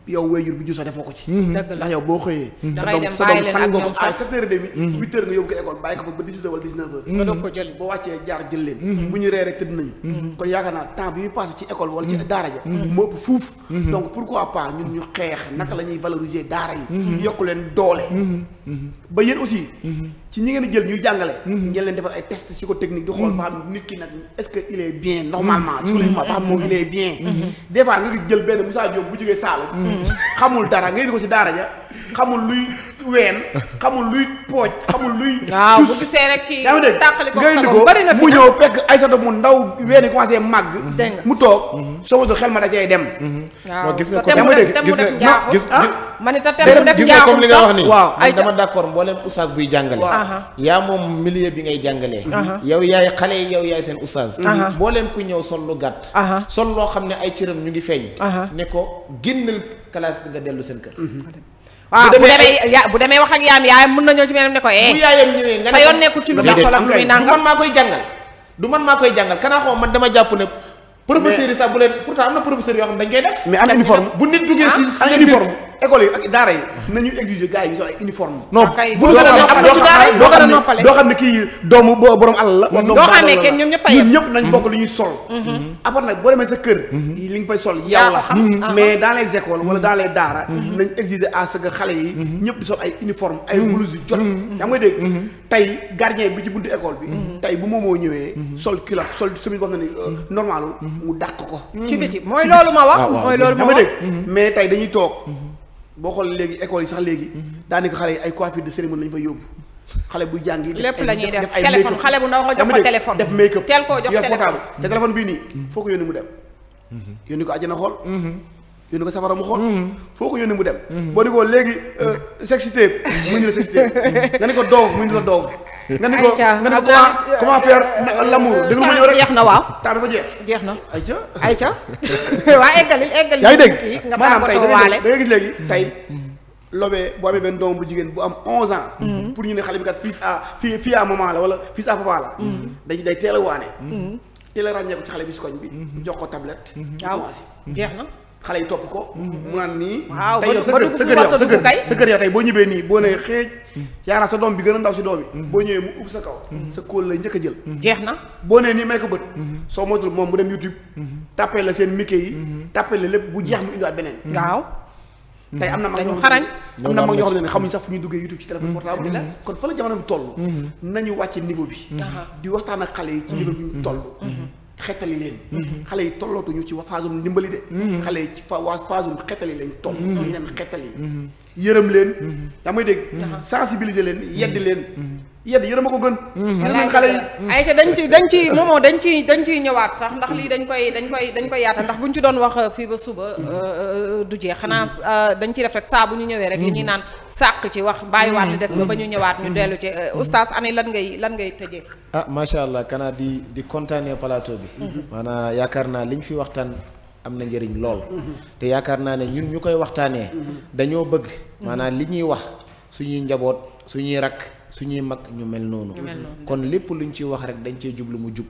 yow waajur bi jur sax defoo ko ci ndax yow boo xëyee sa doom fan nga ko ay 7h30 8h nga yóbbu ko école bàyyi ko fa ba 18h wala 19h nga doog ko jël boo wàccee jaar jël leen bu ñu reer rek tëdd nañu kon yaakaar naa temps bi muy passé ci école wala ci daara ja moo ëpp fuuf donc pourquoi pas ñun ñu xeex naka la ñuy valoriser daara yi yokk leen doole ba yéen aussi ci ñi ngeen di jël ñuy jàngale ngeen leen defal ay test psychotechnique di xool ba xam nit ki nag est-ce que il est bien normalement psychologiquement ba xam moom il est bien des fois nga gis jël benn Moussa Diop bu jógee Saalum xamul dara nga indi ko ci daara ja xamul luy ween xamul luy pooj xamul luy waaw bu gisee rek kii yaa ngi dégg tàqali ko nga indi ko mu ñëw fekk Aïssata mu ndaw weeni commencé màgg mu toog soo matul xel ma da cay dem waaw gis nga tem mu def ma ni ta tem mu def gis nga comme li nga wax nii waaw ay dama d'accord mbooleem oustaz buy jàngale yaa moom milieu bi ngay jàngalee yow yaay xale yi yow yaay seen oustaz mbooleem ku ñëw sol lu gàtt sol loo xam ne ay cëram ñu ngi feeñ ne ko génnal classe bi nga dellu seen kër waaw bu demee wax ak yaayam mën na ñëw ci menam ne ko bu yaayam ñëwee nga sa yoon nekkul ci lu muy sol ak lu muy nangam man maa koy jàngal du man maa koy jàngal kanaa xaw man dama jàpp ne professeur yi sax bu leen pourtant am na professeur yoo xam ne dañ koy def mais am uniforme bu nit duggee si uniforme école yi ak daara yi nañu exiger gars yi ñu sol ay uniforme. non bu ñu am na ci daara yi doo xam ne kii doomu borom alal la. wala doomu doo xamee kenn ñoom ñëpp a yem ñun ñëpp nañ bokk lu ñuy sol. après nag boo demee sa kër. li nga fay sol yow la. mais dans les écoles wala dans les daara. nañ exiger à ce que xale yi. ñëpp di sol ay uniforme ay blouse yu jot. yaa ngi may dégg tey gardien bi ci buntu école bi. tey bu moomoo ñëwee. sol culotte sol chemise boo xam ne normal mu dàq ko. ci biti mooy loolu ma wax. mooy loolu ma wax mais tey dañuy toog boo xool léegi école yi sax léegi daanaka xale yi ay coiffure de cérémonie lañu fay yóbbu xale buy jàngi lépp la ñuy def téléphone xale bu ndaw nga jox ko téléphone def make up teel koo jox téléphone te téléphone bii nii foo ko yónni mu dem yónni ko àjjana xool yónni ko safara mu xool foo ko yónni mu dem boo ni ko léegi sexy tape mu indi la sexy tape nga ni ko doof mu indi la doof nga ni ko comment faire l'amour dégg nga ma ñëw rek jeex na waaw temps dafa jeex na ayca waa eggalil yaa ngi dégg nga maanaam tey tàggatoo waale da nga gis léegi tey lobee boo amee benn doom bu jigéen bu am 11 ans pour ñu ne xale bi kat fii à maman la wala fils à papa la day teel a waane teel a ràññee ko ci xale bi si koñ bi jox ko tablette waaw jeex na xale yi topp ko mu naan nii waaw tey yow sa kër yow tey boo ñibbee nii boo nee xeej yaakaar sa doom bi gën a ndaw si doom yi boo ñëwee mu ub sa kaw sa kóol lay njëkk a jël jeex na boo nee nii may ko bët soo moytul moom mu dem YouTube tàppee la seen Mickey yi tàppee la lépp bu jeex mu indiwaat beneen waaw tey am na mag ñoo xarañ am na mag ñoo xam ne xamuñ sax fu ñuy duggee YouTube ci téléphone portable bi kon fa la jamono bi toll nañu wàcce niveau bi di waxtaan ak xale yi ci niveau bi ñu toll xettali leen xale yi tollootuñu ci phasum ndimbali de xale yi ci phasum xettali lañ toll ñu leen xettali yërëm leen yaa may dégg sensibiliser leen yedd leen yedd yërëm a ko gën yërëm xale yi Aïcha dañ ciy ñëwaat sax ndax lii dañ koy yaata ndax buñ ci doon wax fii ba suba du jeex xanaa dañ ciy def rek saa bu ñu ñëwee rek li ñuy naan sàq ci wax bàyyiwaat li des ba ñu ñëwaat ñu dellu ci oustaz ani lan ngay tëjee macha allah kanaa di kontaanee plateau bi maanaam yaakaar naa liñ fi waxtaan am na njëriñ lool te yaakaar naa ne ñun ñu koy waxtaanee dañoo bëgg maanaam li ñuy wax suñuy njaboot suñuy rakk suñuy mag ñu mel noonu kon lépp luñ ciy wax rek dañ cee jublu mu jub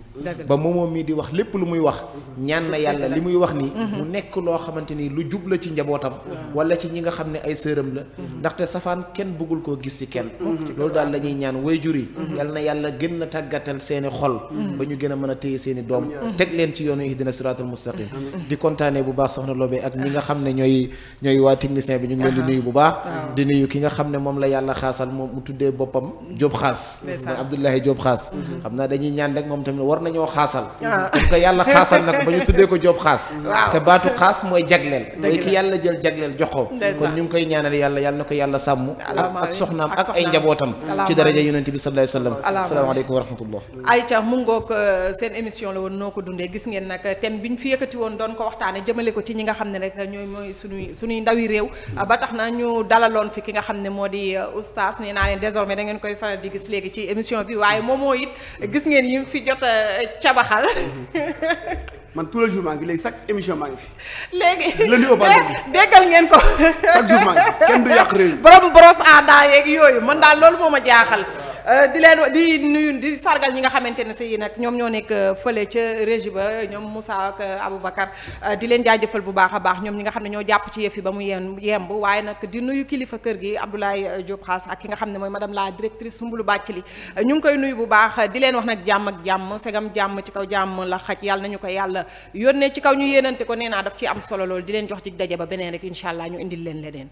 ba moomoo mii di wax lépp lu muy wax ñaan na yàlla li muy wax ni mu nekk loo xamante ni lu jub la ci njabootam wala ci ñi nga xam ne ay sëram la ndaxte safaan kenn bëggul koo gis ci kenn loolu daal la ñuy ñaan waajur yi yal na yàlla gën na tàggatal seeni xol ba ñu gën a mën a téye seeni doom teg leen ci yoonu ihdina siraatal mustaqim di kontaanee bu baax soxna Lobé ak ñi nga xam ne ñooy waa technicien bi ñu ngi leen di nuyu bu baax di nuyu ki nga xam ne moom la yàlla xaasal moom mu tuddee boppam Jóob xaas mooy Abdoulaye Jóob xaas xam naa dañuy ñaan rek moom tamit war nañoo xaasal comme que yàlla xaasal nag ba ñu tuddee ko Jóob xaas te baatu xaas mooy jagleel mooy ki yàlla jël jagleel jox ko kon ñu ngi koy ñaanal yàlla na ko yàlla sàmm ak soxnaam ak ay njabootam ci daraja yonent bi sallallahu alayhi wa sallam asalaamaaleykum wa rahmatullah Aïcha mu ngoog seen émission la woon noo ko dundee gis ngeen nag thème bi ñu fi yëkkati woon doon ko waxtaane jëmale ko ci ñi nga xam ne rek ñooy mooy suñuy ndawi réew ba tax na ñu dalaloon fi ki nga xam ne moo di oustaz nee naa leen désormais da ngeen koy faral di gis léegi ci émission bi waaye moomoo it gis ngeen yi fi jot a cabaxal man tous les jours maa ngi léegi chaque émission maa ngi fi. léegi lundi au vendredi déggal ngeen ko. chaque jour maa ngi fi kenn du yàq réew mi. borom brosse à dents yeeg yooyu man daal loolu moo ma jaaxal. di nuyu di sargal ñi nga xamante ne si nag ñoom ñoo nekk fële ca régie ba ñoom Moussa ak Aboubacar di leen jaajëfal bu baax a baax ñoom ñi nga xam ne ñoo jàpp ci yëf yi ba mu yemb waaye nag di nuyu kilifa kër gi Abdoulaye Diop Xaas ak ki nga xam ne mooy madame la directrice Sumbulu Bàccali ñu ngi koy nuyu bu baax di leen wax nag jàmm ak jàmm segam jàmm ci kaw jàmm la xaj yàlla nañu ko yàlla yónnee ci kaw ñu yéenante ko nee naa daf ci am solo lool di leen jox dig daje ba beneen rek incha allah ñu indil leen leneen